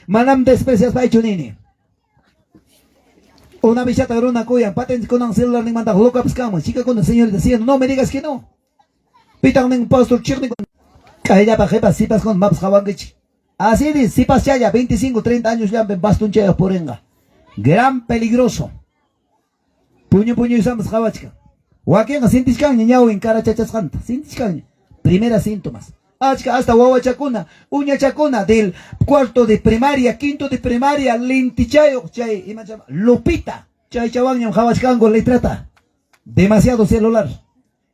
S1: Manam despreciaspaychu nini. Una bichata runa kuyan, patente kunan celular ninmantaq locapas kanman. Chicakuna, señorita, sí, no me digas que no. Pitaq nin pastor chiqni kayllapa qhipas sipas con mapas qhawankichik. Así dice, sipas chaya, 25, 30 años llampen bastón chaya purinqa. Gran peligroso. Puñu puñu isamas qhawachkan. Wakinqa sintichkanña ñawin karachachasqanta, sintichkanña. Primeras síntomas. Achka hasta wawachakuna, uñachakuna del cuarto de primaria, quinto de primaria, lentichayuq chay ima chama lupita, chay chawanñam qhawachkanku letrata. Demasiado celular.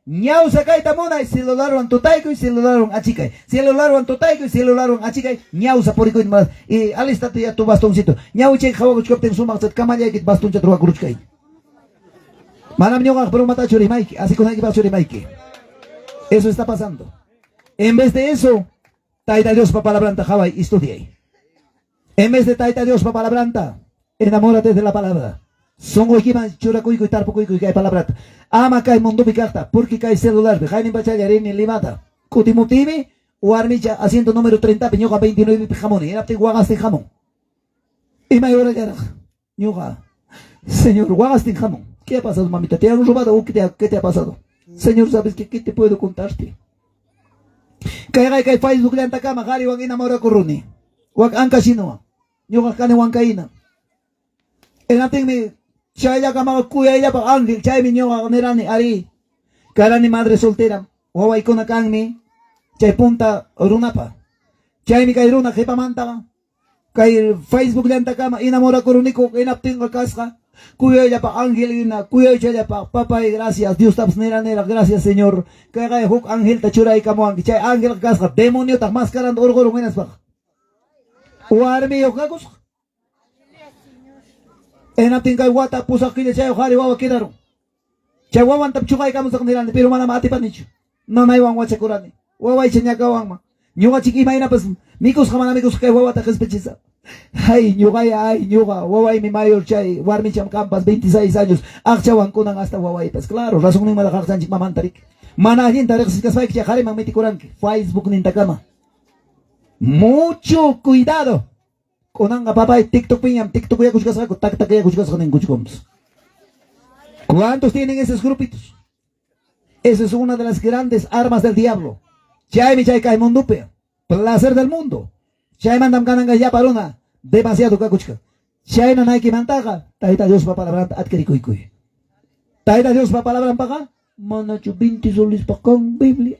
S1: Ñawsa kayta munay celularwan tutaykuy, celularwan achikay. Celularwan tutaykuy, celularwan achikay. Ñawsa purikuy más y alistate ya tu bastoncito. Ñawichay qhawakuchkaptin sumaq kamallaykit bastonchata ruwakuruchkay. Manam ñuqaq bromatachu rimayki, así kunaykipaqchu rimayki. Eso está pasando. En vez de eso, Tayta Diospa palabranta qhaway estudiay. En vez de Tayta Diospa palabranta, enamórate de la palabra. Sunquykiman churakuykuy tarpukuykuy kay palabrata. Ama kay mundopi kaqta, porque kay celularpi qaynin pachalla rini Limata. Kutimuptiymi warmicha asiento número 30 pi ñuqa 29 pi hamuni. Hinaptin waqastin hamun. Imay horallaraq ñuqa Señor waqastin hamun. ¿Qué ha pasado, mamita? ¿Te han robado o qué te ha pasado? Señor, ¿sabes qué? ¿Qué te puedo contarte? Kay kay Facebook llantakama qariwan enamorakuruni. Wak ankashinowan. Ñuqa kani huancaína. Hinaptinmi chayllakamaqa kuyayllapaq ángel, chaymi ñuqa nirani ari. Karani madre soltera, wawaykuna kanmi chay punta runapa. Chaymi kay runa qhipamantaqa kay Facebook llantakama enamorakuruniku, hinaptinqa kasqa kuyayllapaq ángel hina, kuyaychallapaq, papay, gracias, Diostapas nira, gracias, Señor. Kayqa huk angelta churaykamuwanki. Chay ángel kasqa demoniotaq mascaranta urqurun hinaspaqa. Warmiyuq kakusqa. Hinaptin kay wata 8 killa chayuq qhari wawa quedarun. Chay wawanta chuqaykamusaq nirani, pero manam atipanichu. Nanaywan wachakurani. Wawaycha ñakawanman. Ñuqachik imaynapas mikusqa mana mikusqa kay wawata qispichisaq. Ay, ñuqaya, ay, ñuqa, wawaymi mayor chay warmicham kampas 26 años, aqchawan kunan hasta wawaypas. Claro, razón ninmantaqa aqchanchik mamanta rik. Mana allinta riqsiskaspayki chay qhariman mitikuranki. Facebook nintakama. Mucho cuidado. Kunanqa papay TikTok piñam, TikTok yakuchkasqaku, tak tak yakuchkasqa ninkuchkumpas. ¿Cuántos tienen esos grupitos? Esa es una de las grandes armas del diablo. Chaymi chay kay mundupi. Placer del mundo. Chaymantam kananqa llapa runa demasiado kakuchka. Chayna naykimantaqa Tayta Diospa palabranta adquirikuykuy. Tayta Diospa palabranpaqa manachu 20 soles kan Biblia.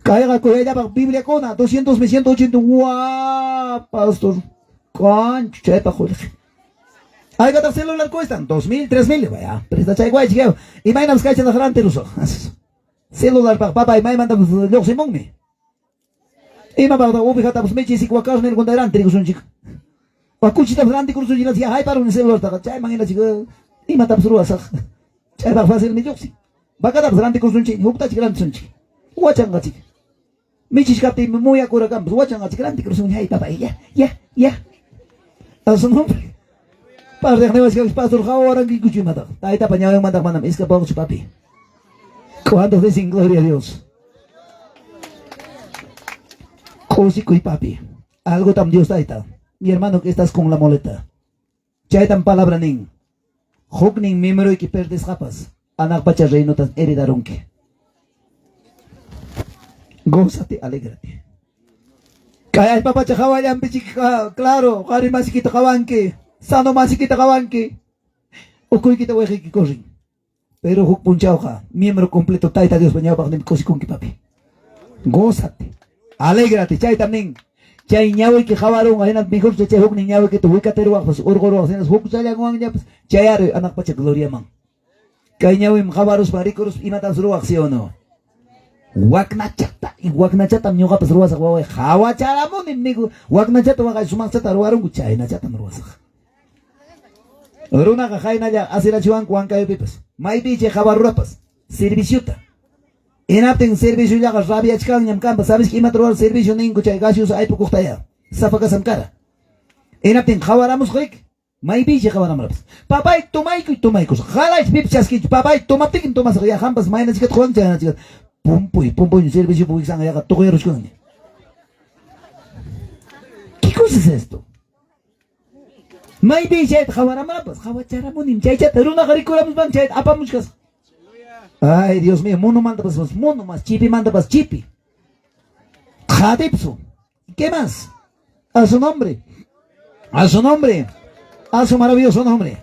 S1: Kayqa kuyayllapaq Bibliakuna 200 mi 180, guau, pastor. Kanchu chaypaq qullqi. Haykataq celular cuestan? 2000, 3000, vaya. Presta chay guaychik. Imaynam kaychataq rantirusaq. Celularpaq papay maymantapas lluqsimunmi. Imapaqtaq ovejatapas michisik wa carnerkunata rantirikusunchik. Wa kuchitapas rantikurusunchik ya hayparuni celulartaqa chayman hinachik imatapas ruwasaq. Chaypaq facilmi lluqsin. Vacatapas rantikurusunchik, huktachik rantisunchik. Wachanqachik. Michishkaptin muyakurakampas wachanqachik rantikurusun. Hay papay, ya, ya, ya. A su nombre. Pardeq niwachkanchik pastor hawarankikuchu imataq. Taytapa ñawinmantaq manam escapawaqchu, papi. ¿Cuántos dicen gloria a Dios? Kusikuy, papi. Algo tam Dios tayta. Mi hermano que estás con la muleta. Chaytam palabra nin. Huknin miembroyki perdesqapas. Hanaq pacha reinotas heredarunki. Gózate, alégrate. Kay allpa pacha hawallanpi claro, qhari masikita qawanki, sano masikita qawanki. Ukuykita wayqiyki corrin. Pero huk punchawqa miembro completo Tayta Diospa ñawpaqninpi kusikunki, papi. Gózate, alégrate, chaytam nin. Chay ñawiyki qawarunqa hinam mejor chay huknin ñawikita wikatiruwaqpas urquruwaq hinas huk challanwanñapas chayaruy hanaq pacha gloriaman. Kay ñawim qawaruspa rikuruspa imatapas ruwaq, ¿sí o no? Waknachata, waknachatam ñuqapas ruwasaq waway qawacharamunim niku waknachata waqay sumaqchata ruwarunku chaynachatam ruwasaq. Runaqa qaynalla asirachiwanku Huancayupipas. Maypi chay qawarurapas serviciota. Hinaptin serviciollaqa rabiachkanñam kampas, ¿sabes imata ruwar servicio ninku chay gaseosa aypukuqtaya? Safakasam kara. Hinaptin qawaramusqayki. Maypi chay qawaramurapas. Papay tomaykuy tomaykus. Qalaych pipas chaskichu. Papay tomaptikim tomasaq ya qampas maynachikata quwanki chaynachikata. Pumpuy pumpuy servicio wiksanqa yaqa tuqyaruchkanña. ¿Qué cosa es esto? Maypi chayta qawaramurapas, qawacharamunim chaychata runaqa rikuramuspan chayta apamuchkas. Ay, Dios mío, mono mantapas mono más, chipi mantapas chipi. Jadipsu. ¿Qué más? A su nombre. A su nombre. A su maravilloso nombre.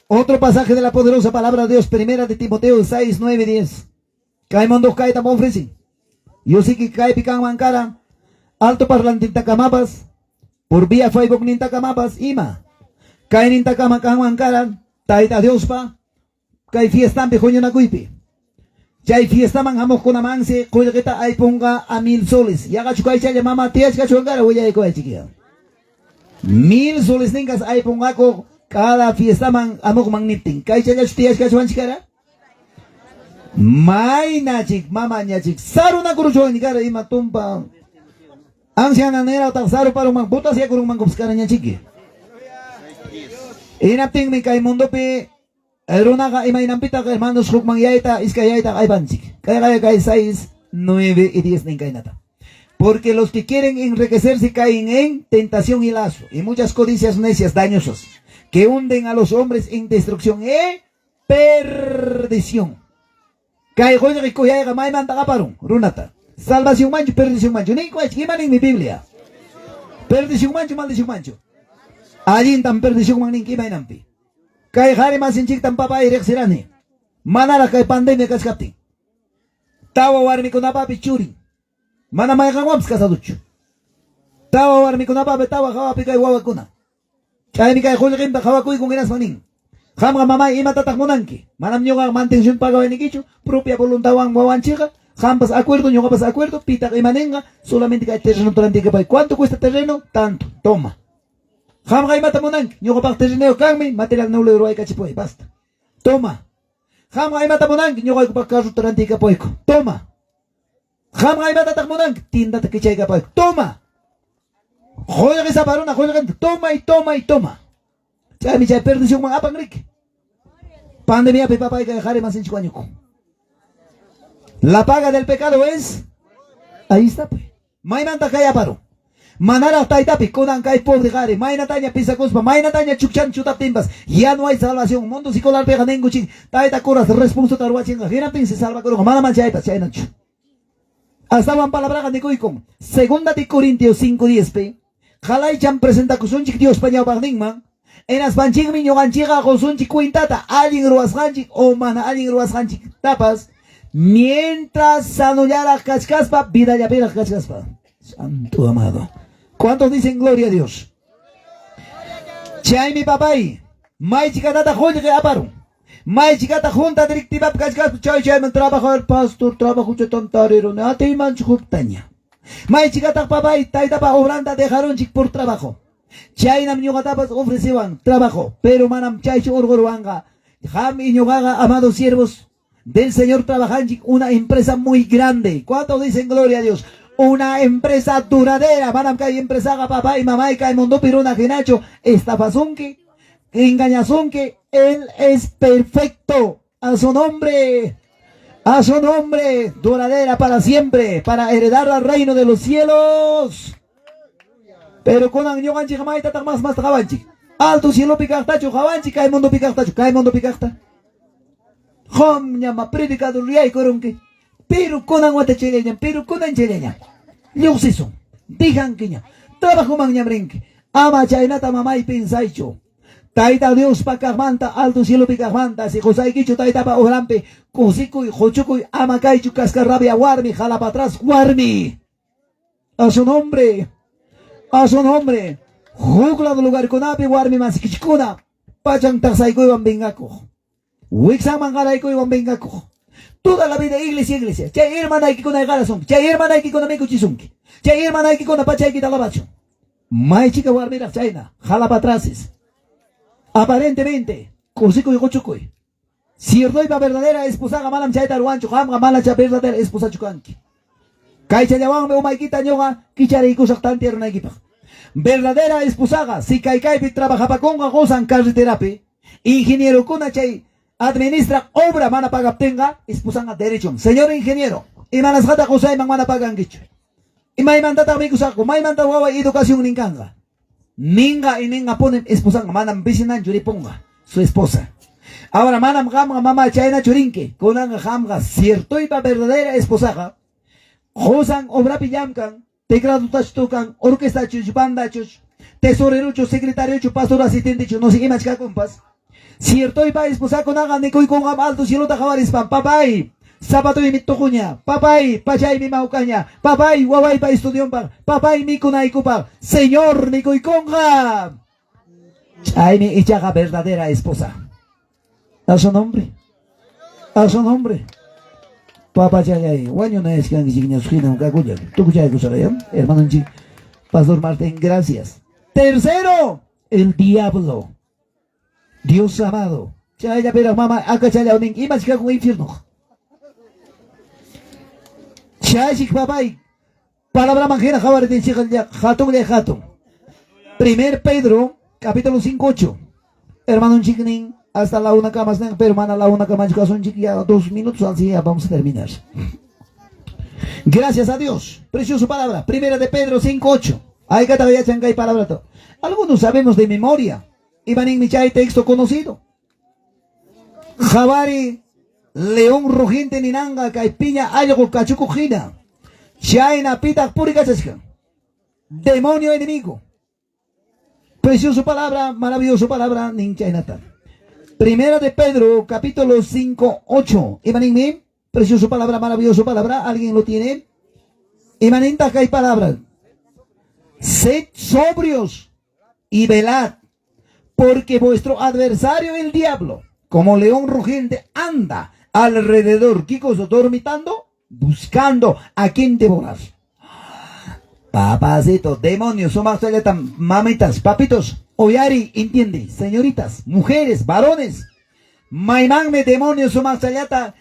S1: Otro pasaje de la poderosa palabra de Dios, primera de Timoteo 6, 9, 10. Kay mundo kaytam ofrecen. Yo sé que kaypi kanman kara. Alto parlantintakamapas. Por vía Facebook nintakamapas ima. Kay nintakama kanman kara. Tayta Diospa. Kay fiestampi huñunakuypi. Chay fiestaman hamuqkunamansi qullqita aypunqa a 1000 soles. Yaqachu kaychalla mama tiyachkachu kara willaykuwaychikiya. 1000 soles ninkas aypunqaku cada fiestaman hamuqman niptin. Kaychallachu tiyachkachuwanchik kara? Maynachik mamañachik sarunakuruchuwan kara ima tumpa. Anciana nirataq saruparunman botasyakurunmankupas karañachiki. Hinaptinmi kay mundopi runaqa imaynanpitaq hermanos hukmanyayta iskayayta aypanchik. Kayqa kay 6, 9 y 10 nin kaynata. Porque los que quieren enriquecerse caen en tentación y lazo y muchas codicias necias dañosas que hunden a los hombres en destrucción e Perdición. Kay qullqi kuyayqa maymanta aparun runata. Salvación manchu, perdición manchu. Niykuwaychik, ima ninmi Biblia? Perdición manchu, maldición manchu. Allintam perdicionman ninki imaynanpi. Kay qhari masinchiktam papay riqsirani. Manaraq kay pandemia kachkaptin. Tawa warmikunapapi churin. Mana mayqanwanpas casadochu. Tawa warmikunapapi tawa hawapi kay wawakuna. Chaymi kay qullqinta qhawakuykun hinaspa nin. Qamqa mamay imatataq munanki? Manam ñuqa mantención pagawaynikichu, propia voluntadwan wawanchikqa. Qampas acuerdo, ñuqapas acuerdo, pitaq ima ninqa, solamente kay terreno rantikapay. ¿Cuánto cuesta terreno? Tanto, toma. Qamqa imata munanki? Ñuqapaq terreno kanmi, material noble ruwaykachipuy, basta. Toma. Qamqa imata munanki? Ñuqaykupaq carrota rantikapuyku. Toma. Qamqa imatataq munanki? Tiendata kichaykapuyku. Toma. Qullqi sapa runa qullqinta toma y toma y toma. Chaymi chay perdicionman apan riki. Pandemiapi papay kay qhari masinchik wañukun. La paga del pecado es ahí está pues. Maymanta kay aparun. Manaraq taytapi kunan kay pobre qhari maynataña pisakuspa maynataña chukchan chutaptinpas ya no hay salvación. Mundo secularpiqa ninkuchik tayta curas responsota ruwachinqa hinaptinsi salvakurunqa mana manchaypas chaynachu. Astawan palabraqa nikuykun. Segunda de Corintios 5:10 pi qalaychan presentakusunchik Diospa ñawpaqninman hinaspanchikmi ñuqanchikqa qusunchik cuentata allin ruwasqanchik o mana allin ruwasqanchik tapas mientras sanollaraq kachkaspa vidallapiraq kachkaspa. Santo amado. ¿Cuántos dicen gloria a Dios? Chaymi papay, maychikatataq qullqi aparun. Maychikata junta directivapi kachkaspa chay chayman trabajador pastor trabajuchatam tariruni atiymanchu huktaña. Maychikataq papay taytapa obranta dejarunchik por trabajo. Chaynam ñuqatapas ofrecewan trabajo, pero manam chaychu urquruwanqa. Qam y ñuqaqa, amados siervos del Señor, trabajanchik una empresa muy grande. ¿Cuántos dicen gloria a Dios? Una empresa duradera. Manam kay empresaqa papá y mamá y kay mundopi runa hinachu estafasunki, engañasunki. Él es perfecto. A su nombre. A su nombre, duradera para siempre, para heredar al reino de los cielos. Pero kunan ñuqanchik maytataq mas masta qawanchik. Alto cielopi kaqtachu qawanchik, kay mundopi kaqtachu, kay mundopi kaqta. Qamñama predicador yaykurunki. Pero kunan wata chayllañam, pero kunan chayllañam. Lluqsisun, dijankiña, trabajomanñam rinki. Ama chaynata mamay pensaychu. Tayta Diospa kaqmanta, alto cielopi kaqmanta, si qusaykichu taytapa obrampi, kusikuy, quchukuy, ama kaychu cascarrabia warmi, jalapa atrás warmi. A su nombre, a su nombre. Huk lado lugarkunapi warmi masikichikuna, pachan taqsaykuywan vengakuq. Wiksanman qaraykuywan vengakuq. Toda la vida iglesia, iglesia. Chay hermanaykikuna qarasunki. Chay hermanaykikuna mikuchisunki. Chay hermanaykikuna pachaykita lavachun. Maychika warmiraq chayna, jalapa atrasis. Aparentemente, kusikuy quchukuy. Ciertoypa verdadera esposaqa manam chayta ruwanchu, qamqa manacha verdadera esposachu kanki. Kaychallawanmi umaykita ñuqa kichariykusaq tantiarunaykipaq. Verdadera esposaqa si kaykaypi trabajapakunqa qusan carreterapi, ingenierokuna chay administra obra mana pagaptinqa, esposanqa derechom. Señor ingeniero, imanasqata qusayman mana pagankichu. Imaymantataq mikusaqku, maymanta waway educación ninkanqa. Ninqa y ninqa ponen esposanqa manam vecinanchu ripunqa, su esposa. Ahora manam qamqa mamá chaynachu rinki, kunanqa qamqa ciertoypa verdadera esposaqa qusan obrapi llamkan, tecladotachu tocan, orquestachu, bandachu, tesorerochu, secretariochu, pastor asistentechu, no sé imach kakunpas. Ciertoypa esposakunaqa nikuykunqam alto cielota qawarispan, papay, zapatoymi tuquña, papay, pachaymi mawkaña, papay, wawaypa estudionpaq, papay mikunaykupaq, Señor nikuykunqa. Chaymi ichaqa verdadera esposa. A su nombre. A su nombre. Papachallay, wañunayashkankichikña hinam kakullan. Tukuchaykusaqya, hermanonchik. Pastor Martín, gracias. Tercero, el diablo. Dios amado. Chayllapiraq mama akachallaw ninki imach kakun infierno. Chaychik papay, palabraman hina qhawaritinchikqa hatunlla hatun. Primer Pedro, capítulo 5, 8. Hermanonchik nin, hasta la una camas nin, pero mana la una kamachu kasunchik ya 2 minutos, así ya vamos a terminar. Gracias a Dios. Preciosa palabra. Primera de Pedro 5, 8. Ay, yachan kay palabra to. Algunos sabemos de memoria. Iba nin chay texto conocido. Qhawari león rugiente ninanqa kay piña allqu kachukuq hina. Chayna pitaq purikachachkan. Demonio enemigo. Precioso palabra, maravilloso palabra, nin chaynata. Primera de Pedro, capítulo 5, 8. Imaninmi? Precioso palabra, maravilloso palabra. ¿Alguien lo tiene? Imaninta kay palabra. Sed sobrios y velad, porque vuestro adversario el diablo, como león rugiente, anda alrededor, ¿qué cosa? Dormitando, buscando a quien devorar. Papacito, demonios, sumaqchallata, mamitas, papitos, uyari, entiende, señoritas, mujeres, varones, maymanmi demonio sumaqchallata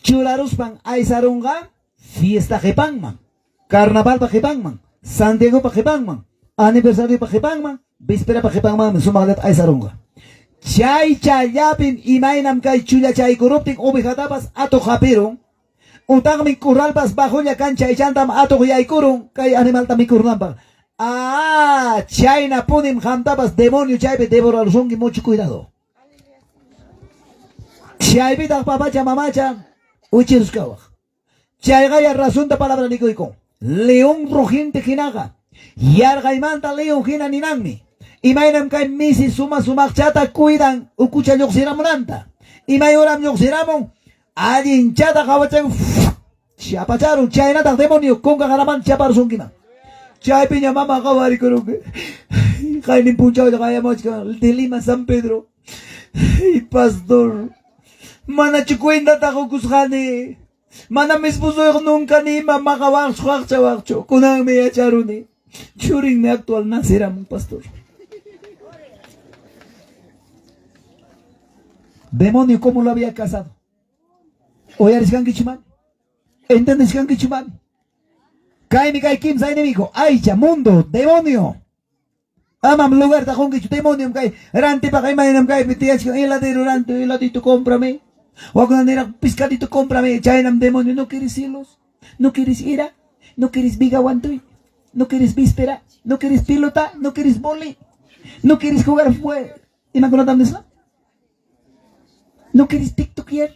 S1: churaruspan aysarunqa fiesta qipanman, carnavalpa qipanman, Santiagopa qipanman, aniversariopa qipanman, vísperapa qipanmanmi sumaqllata aysarunqa. Chay chayllapim imaynam kay chullachaykuruptin ovejatapas atuq hapirun, utaqmi corralpas bajolla kan chaychantam atuq yaykurun kay animalta mikurunanpaq. Ah, chayna punim qamtapas demonio chaypi devorarusunki, mucho cuidado. Chaypitaq papacha mamacha uchiruskawaq. Chayqaya razonta palabra nikuykun. León rugiente hinaqa. Yarqaymanta león hina ninanmi. Imaynam kay misi suma sumaqchata cuidan ukucha lluqsiramunanta. Imay horam lluqsiramun allinchata qawachan chapacharun chaynataq demonio kunka qaramanta chaparusunkiman. Chaypiña mama qawarikurunki. Qaynin punchawlla qayamuchkan de Lima San Pedro. Ay, pastor. Manachu cuentata qukusqani. Manam esposoyqa nunca ni ima maqawaqchu qaqchawaqchu. Kunanmi yacharuni. Churinmi actual naceramun, pastor. Demonio, ¿cómo lo había casado? Uyarisqankichu mami? ¿Entendisqankichu mami? Kaymi kay kimsa enemigo, aycha, mundo, demonio. Amam lugarta qunkichu demoniom kay rantipaq imaynam kaypi tiyachkan heladero ranti heladito cómprame. Wakuna niraq pescadito cómprame. Chaynam demonio, no quieres cielos, no quieres ira, no quieres viga wantuy, no quieres víspera, no quieres pelota, no quieres vóley, no quieres jugar fue. Imakunatam nisqa? No quieres tiktokear,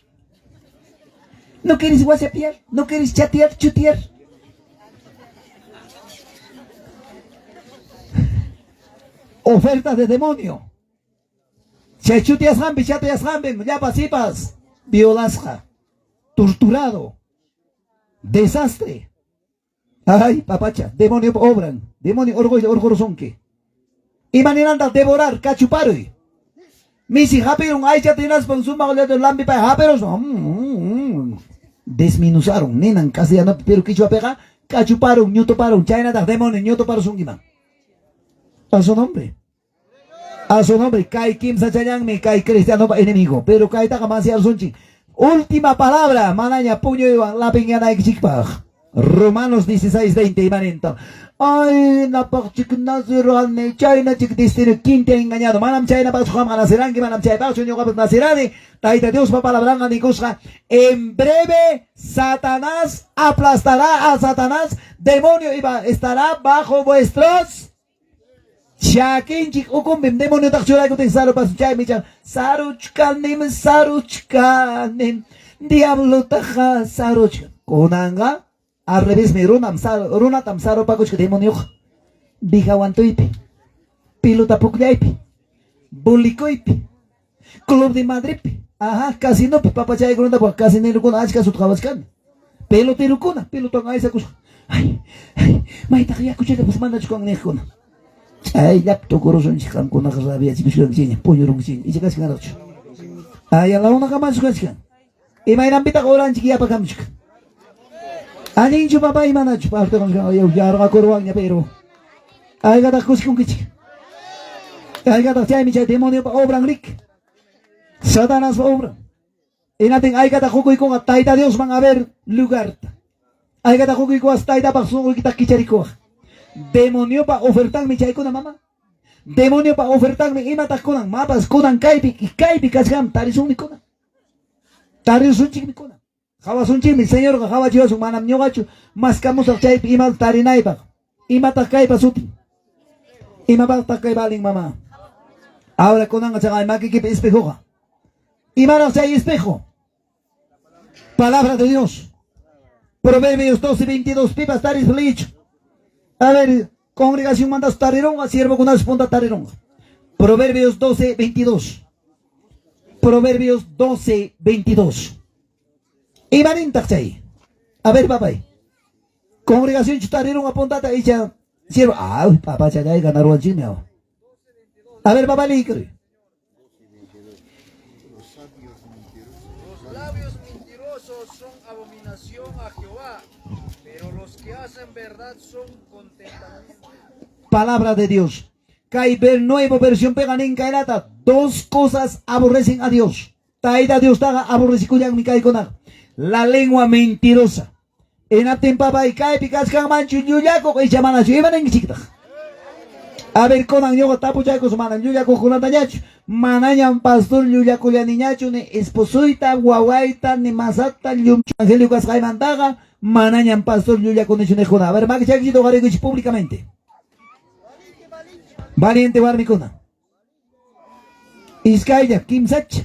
S1: no quieres whatsappear, no quieres chatear, chutear. Ofertas de demonio. Chay chuteasqanpi, chateasqanpi, llapa sipas, violasqa, torturado, desastre. Ay, papacha, demonio obran, demonio orgullo, orgullosunki. Imaninanta devorar, kachuparuy. Misi hapirun aychata hinaspan sumaq lampipay hapirus. Desmenuzaron, ninan castellanopi, pero quichuapiqa kachuparun, ñutuparun, chaynataq demonio ñutuparusunkiman. A su nombre. A su nombre, kay kimsachallanmi kay cristianopa enemigo, pero kaytaqa masiarusunchik. Última palabra, manaña puñuywan lapinyanaykichikpaq. Romanos 16:20 imaninta. Ay, napaqchik nacirani, chayna chik destino, ¿quién te ha engañado? Manam chaynapaqchu qamqa naciranki, manam chaypaqchu ñuqapas nacirani. Tayta Diospa palabranqa nikusqa, en breve Satanás aplastará a Satanás, demonio iba, estará bajo vuestros chakinchik ukunpim demoniotaq churaykutin sarupas chaymi chan saruchkanim saruchkanim diablotaqa saruchkan. Kunanqa al revésmi runam runatam sarupakuchka demonioqa vigawantuypi, pilota pukllaypi, bulikuypi, Club de Madridpi, ajá, casinopi, papachaykunatapas casinerukuna achka suta qhawachkani. Peloterukuna, pelotan aysakusqa. Ay, ay, maytaq yakuchatapas manachu kan niqkuna. Chayllapi tukurusunchik qamkunaqa rabiachikushkankichikña, puñurunkichikña, icha kachkanraqchu. Ay, a la una kamachu kachkan. Imaynanpitaq oranchik yapakamuchkan. Allinchu papá imanachu yarqakurwanña pero ayqataq kusikunkichik. Ayqataq chaymi chay demoniopa obran rik. Satanaspa obran. Inatin aykata qukuykunqa Tayta Diosman a ver lugarta. Aykata qukuykuwas Taytapaq sunquykita kicharikuwaq. Demoniopa ofertanmi chaykuna mama. Demoniopa ofertanmi imataq kunan mapas kunan kaypi kaypi kachkan tarisunmi kunan. Tarisunchikmi kunan. Qawasunchikmi Señorqa qawachiwasun manam ñuqachu maskamusaq chaypi imata tarinaypaq. Imataq kaypa sutin. Imapaqtaq kay valin mama. Ahora kunanqa chaqay makikipi espejoqa. Imaraq chay espejo? Palabra de Dios. Proverbios 12, 22. Pipas taris leyichu. A ver, congregación mandas tarirunqa, siervokunas punta tarirunqa. Proverbios 12, 22. Proverbios 12, 22. Imanintaq chay? A ver, papay. Congregación tarirunqa puntata icha siervo. Ay, papá chay ganaruanchikmi. A ver, papá, leyi.
S3: Los labios mentirosos son abominación a Jehová, pero los que hacen verdad son contentamiento.
S1: Palabra de Dios. Kay ver nuevo versión pega nin kaynata. Dos cosas aborrecen a Dios. Tayta Diostaqa aborrecikullanmi kaykuna. La lengua mentirosa. Hinaptin papay kaypi kachkanmanchu llullakuq icha manachu imaninkichiktaq. A ver, kunan ñuqa tapuchaykus mana llullakuqkunatañachu. Manañam pastor llullakullaniñachu ni esposoyta, wawayta, ni masata, llumchu evangelio kasqaymantaqa manañam pastor llullakunichu niqkuna. A ver, makichaykichik uqariykuchik públicamente. Valiente warmikuna. Iskaylla, kimsacha.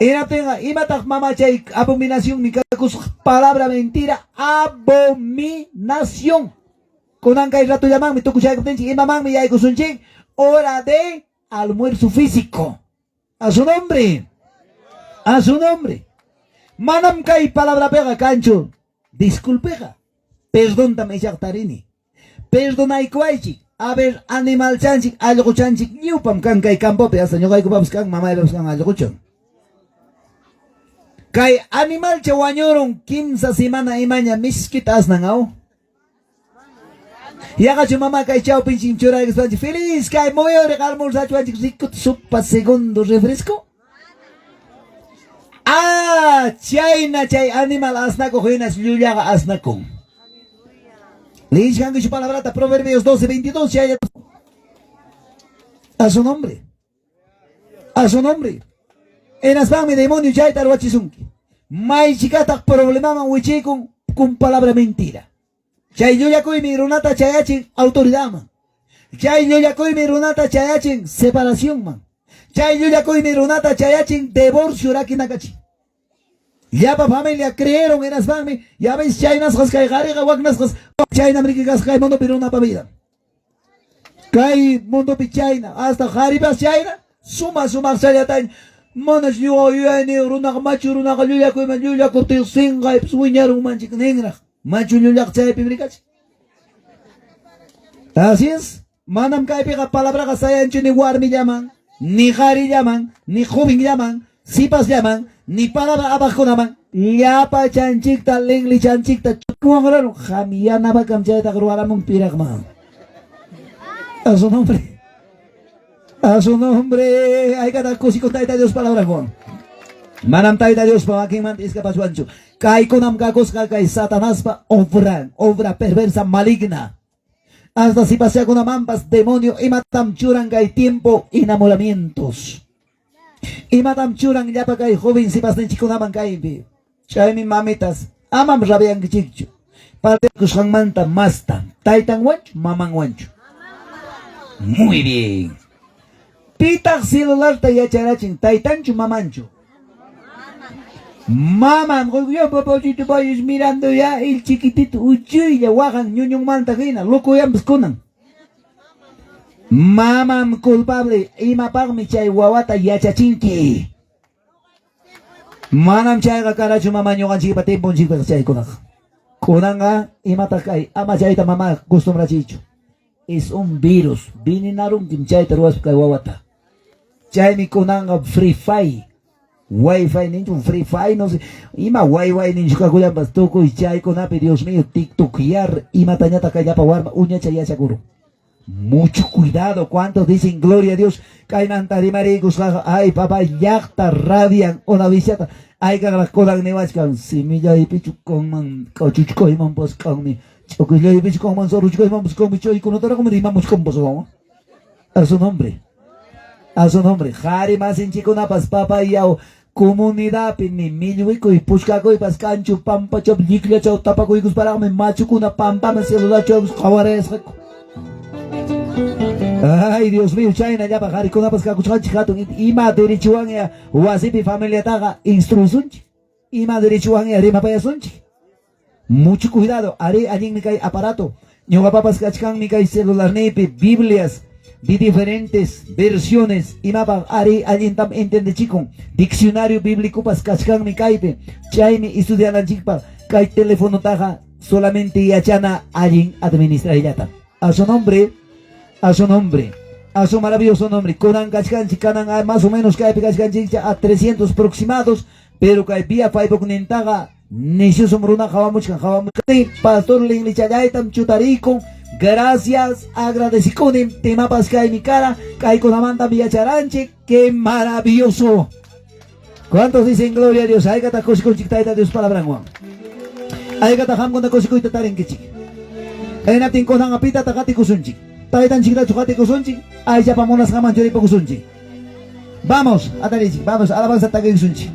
S1: Hinaptinqa imataq mamachay abominación kakusqa palabra mentira abominación. Kunan kay ratullamanmi tukuchaykuptinchik imamanmi yaykusunchik hora de almuerzo físico. A su nombre. A su nombre. Manam kay palabrapiqa kanchu. Disculpeqa. Perdontam ichaqa tarini. Perdonaykuwaychik. A ver, animalchanchik, allquchanchik, lliwpam kan kay campopi, hasta ñuqaykupapas kan, mamaypapas kan allquchan. Kay animalcha wañurun kimsa semana imaña miskita asnan aw. Yaqachu mama kay chawpinchik churaykuspanchik feliz kay muyuriq almorzachuanchik rico sopa segundo refresco. Ah, chayna chay animal asnakuq hinas llullaqa asnakun. Leishkankichu palabrata Proverbios 12, 22, chay a su nombre. A su nombre. Hinaspanmi demonio chayta ruwachisunki. Maychikataq problemaman wichiykun kun palabra mentira. Chay llullakuymi runata chayachin autoridadman. Chay llullakuymi runata chayachin separacionman. Chay llullakuymi runata chayachin divorcio rakinakachi. Llapa familia creyeron hinaspanmi ya ves chaynasqas kay qhariqa waknasqas chaynam riki kasqa kay mundopi runapa vida. Kay mundopi chayna hasta qharipas chayna suma sumaqchallatañ manas ñuqa yuyayniyuq runaqa machu runaqa llullakuyman llullakuptin sinqaypas wiñarunmanchik ninraq machu llullaq chaypim rikachi. Así es, manam kaypiqa palabraqa sayanchu ni warmillaman, ni qharillaman, ni jovenllaman, sipasllaman, ni palabra apaqkunaman, llapa chanchikta, linlichanchikta chukwaqraru qam chaytaqa ruwaramun piraqman. A su nombre. A su nombre. Haykataq kusikun Tayta Dios palabra Juan. Manam Tayta Diospa makinmanta iskapachwanchu. Kaykunam kakusqa kay Satanaspa obra, obra perversa maligna. Hasta sipaschakunamanpas demonio imatam churan kay tiempo enamoramientos. Imatam churan llapa kay joven sipasninchikkunaman kaypi. Chaymi mamitas amam rabiankichikchu. Partikusqanmanta masta. Taytanwanchu, mamanwanchu. Muy bien. Pitaq celularta yacharachin taytanchu mamanchu. Maman, yo papachito vayas mirando ya el chiquitito uchuylla waqan ñuñunmanta hina locoyampas kunan. Mamam culpable imapaqmi chay wawata yachachinki. Manam chayqa karachu mama ñuqanchikpa tiemponchikpa chaykunaqa. Kunanqa imataq kay ama chayta mama costumbrachiychu. Es un virus, venenarunkim chayta ruwaspa kay wawata. Chaymi kunanqa Free Fire, Wi-Fi ninchu, Free Fire, no sé, ima Wi-Fi ninchu kakullanpas tukuy chaykunapi, Dios mío, TikTok yar, imatañataq kay llapa warma uñacha yachakurun. Mucho cuidado, ¿cuántos dicen gloria a Dios? Kaymanta rimariykusqaqa, ay papá, llaqta rabian una visiata, ay kaqraq kunan niwachkan, simillaypichu kanman, k'achuchkaymanpas kanmi, ch'ukillaypichu kanman, saruchkaymanpas kanmi, chaykunataraqmi rimamuchkanpas, A su nombre. A su nombre. Qhari masinchikunapas papá yaw comunidadpi ni millwikuy puchkakuypas kanchu pampachaw llikllachaw tapakuykusparaqmi machukuna pampaman celularchaw qhawarayasqaku. Ay, Dios mío, chayna llapa qarikunapas kakuchqanchik hatun ima derechuwanya wasipi familiataqa instruisunchik, ima derechuwanya rimapayasunchik. Mucho cuidado, ari allinmi kay aparato. Ñuqapapas kachkanmi kay celularniypi Biblias de diferentes versiones imapaq ari allintam entendechikun. Diccionario bíblicopas kachkanmi kaypi. Chaymi estudiananchikpaq kay telefonotaqa solamente yachana allin administrayllata. A su nombre, a su nombre, a su maravilloso nombre. Kunan kachkanchik kanan más o menos kaypi kachkanchik a 300 aproximados, pero kay vía Facebook nintaqa nisyusum runa hawamuchkan hawamuchkan. Pastor linlichallaytam chutarikun. Gracias, agradecikunim temapas kay mi cara, kaykunamantam yacharanchik, qué maravilloso. ¿Cuántos dicen gloria a Dios? Haykata kushikunchik tayta Dios palabranwan. Haykata qamkuna kushikuyta tarinkichik. Kaynaptin kunanqa pitata qatikusunchik. Taytanchiktachu qatikusunchik, aychapa munasqaman churipakusunchik. Vamos, atarichik, vamos, alabanza takikusunchik.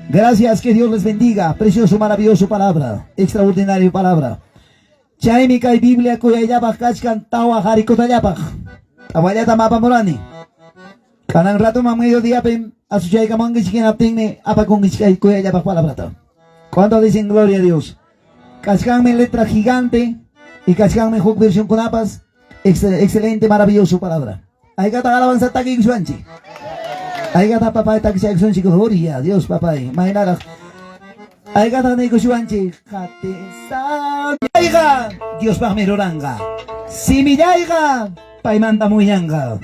S1: Gracias, que Dios les bendiga. Precioso, maravilloso palabra, extraordinario palabra. Chaymi kay Biblia kuyayllapaq kachkan tawa harikutallapaq. Tawallata mapamurani. Kanan ratuman mediodíapim asuchaykamankichik hinaptinmi apakunkichik kay kuyayllapaq palabrata. ¿Cuántos dicen gloria a Dios? Kachkanmi letra gigante y kachkanmi huk versión kunapas. Excelente, maravilloso palabra. Haykata alabanza takikushwanchik. Haykata papay takishaykushwanchik. Gloria a Dios, papay. Maynaraq. Haykata niykushwanchik. Qatisayqa Diospaqmi ruranqa. Simillayqa paymanta muyanqa.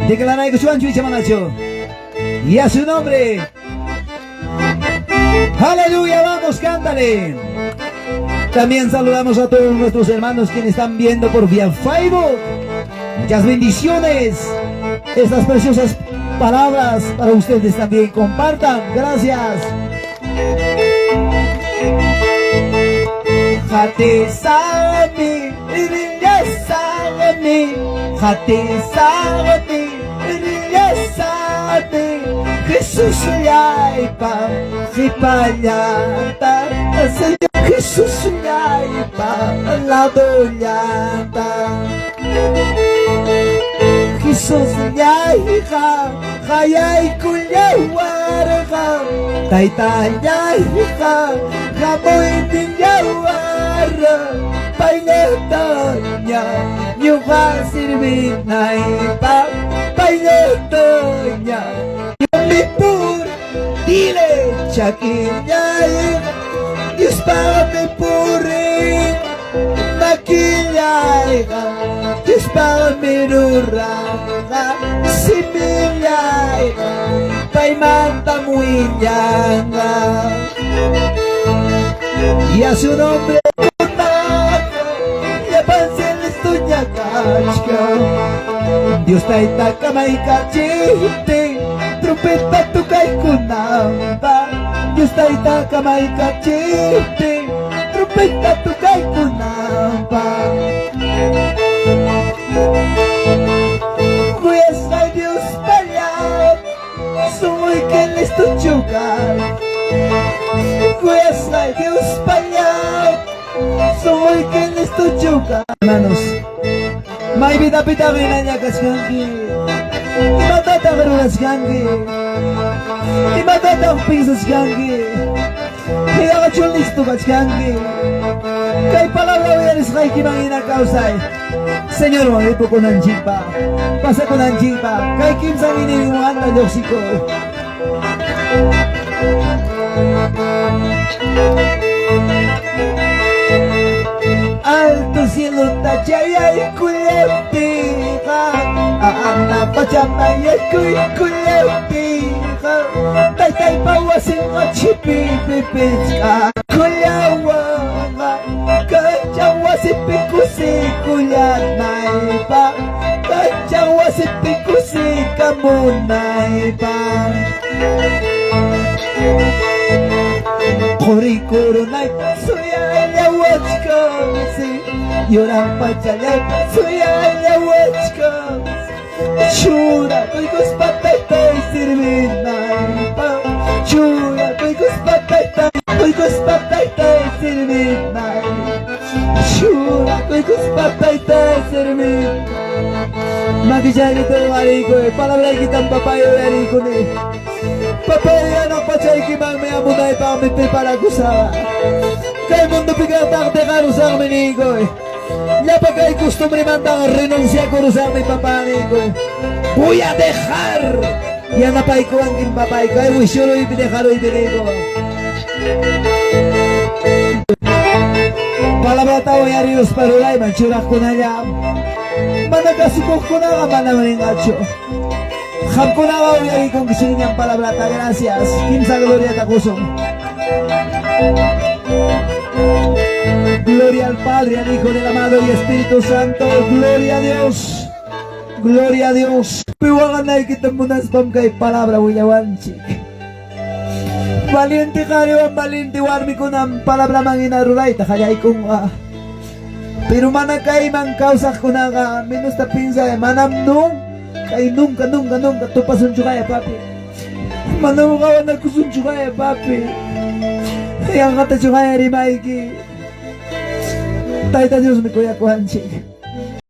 S1: Declaraykushwanchu icha manachu. Y a su nombre. Aleluya, vamos, cántale. También saludamos a todos nuestros hermanos quienes están viendo por vía Facebook. Muchas bendiciones. Estas preciosas palabras para ustedes también. Compartan. Gracias. Hatisami, Riyasami, Hatisami, Riyasami, Jesús llaypa, qhipallanta, Jesús llaypa, ladollanta. Jesús llayqa, qayaykullawarqa, Tayta llayqa, hamuynillawarqa, payllatanya, ñuqa sirvinaypaq, payllatanya, mi pur, dile chakillayqa, Diospaqmi purin, makillayqa, Diospaqmi ruranqa, simillayqa, paymantam willanqa. Y a su nombre kachkan. Dios tayta kamaykachiptin, trompeta tukaykunanpaq. Dios tayta kamaykachiptin, trompeta tukaykunanpaq. Kuyasqay Dios pallam, sunquyki listochu kay. Kuyasqay Dios pallam, sunquyki listochu kay. Hermanos, maypitapitaq hinaña kachkanki. Imatataq rurachkanki. Imatataq pinsachkanki. Hinaqachu listo kachkanki. Kay palabra uyarisqaykiman hina kawsay. Señorwan ripukunanchikpaq, pasakunanchikpaq, kay kimsan inimigunmanta lluqsikuy. Alto cielo tachayaykullaptiqa, ana pachamayaykuykuyaptiqa, taytaypa wasinqa chipipipichqa kullawanqa, kacha wasipi kusikullanaypaq, kacha wasipi kusikamunaypaq. Quri coronayta suyallawachkansi, yuraq pachallayta suyallawachkansi, churakuykuspa taytay sirvinaypaq, churakuykuspa taytay, kuykuspa taytay sirvinaypaq, churakuykuspa taytay sirvinaypaq. Chayrito uyariykuy, palabraykitam papay uyariykuni. Papay hanaq pachaykimanmi hamunaypaqmi preparakusaq. Kay mundopi kaqtaq dejarusaqmi niykuy. Llapa kay costumbremantan renunciakurusaqmi papá niykuy. Voy a dejar. Yanapaykuwankim papay, kay wishluypi dejaruypi niykuy. Palabrata uyariyuspa rurayman churaqkunalla. Mana kasukuqkunaqa manam rinqachu. Qamkunaqa uyarikunkichikñam palabrata, gracias. Kimsa gloriata qusun. Gloria al Padre, al Hijo del amado y Espíritu Santo. Gloria a Dios. Gloria a Dios. Piwaqanaykita munaspam kay palabra willawanchik. Valiente qariwan valiente warmikunam palabraman hina rurayta qallaykunqa. Pero mana kayman kawsaqkunaqa menusta pinsay manam nunca y nunca, nunca, nunca tupasunchu kaya papi. Manam qawanakusunchu kaya papi. Yanqatachu kaya rimayki. Tayta Diosmi kuyakuwanchik.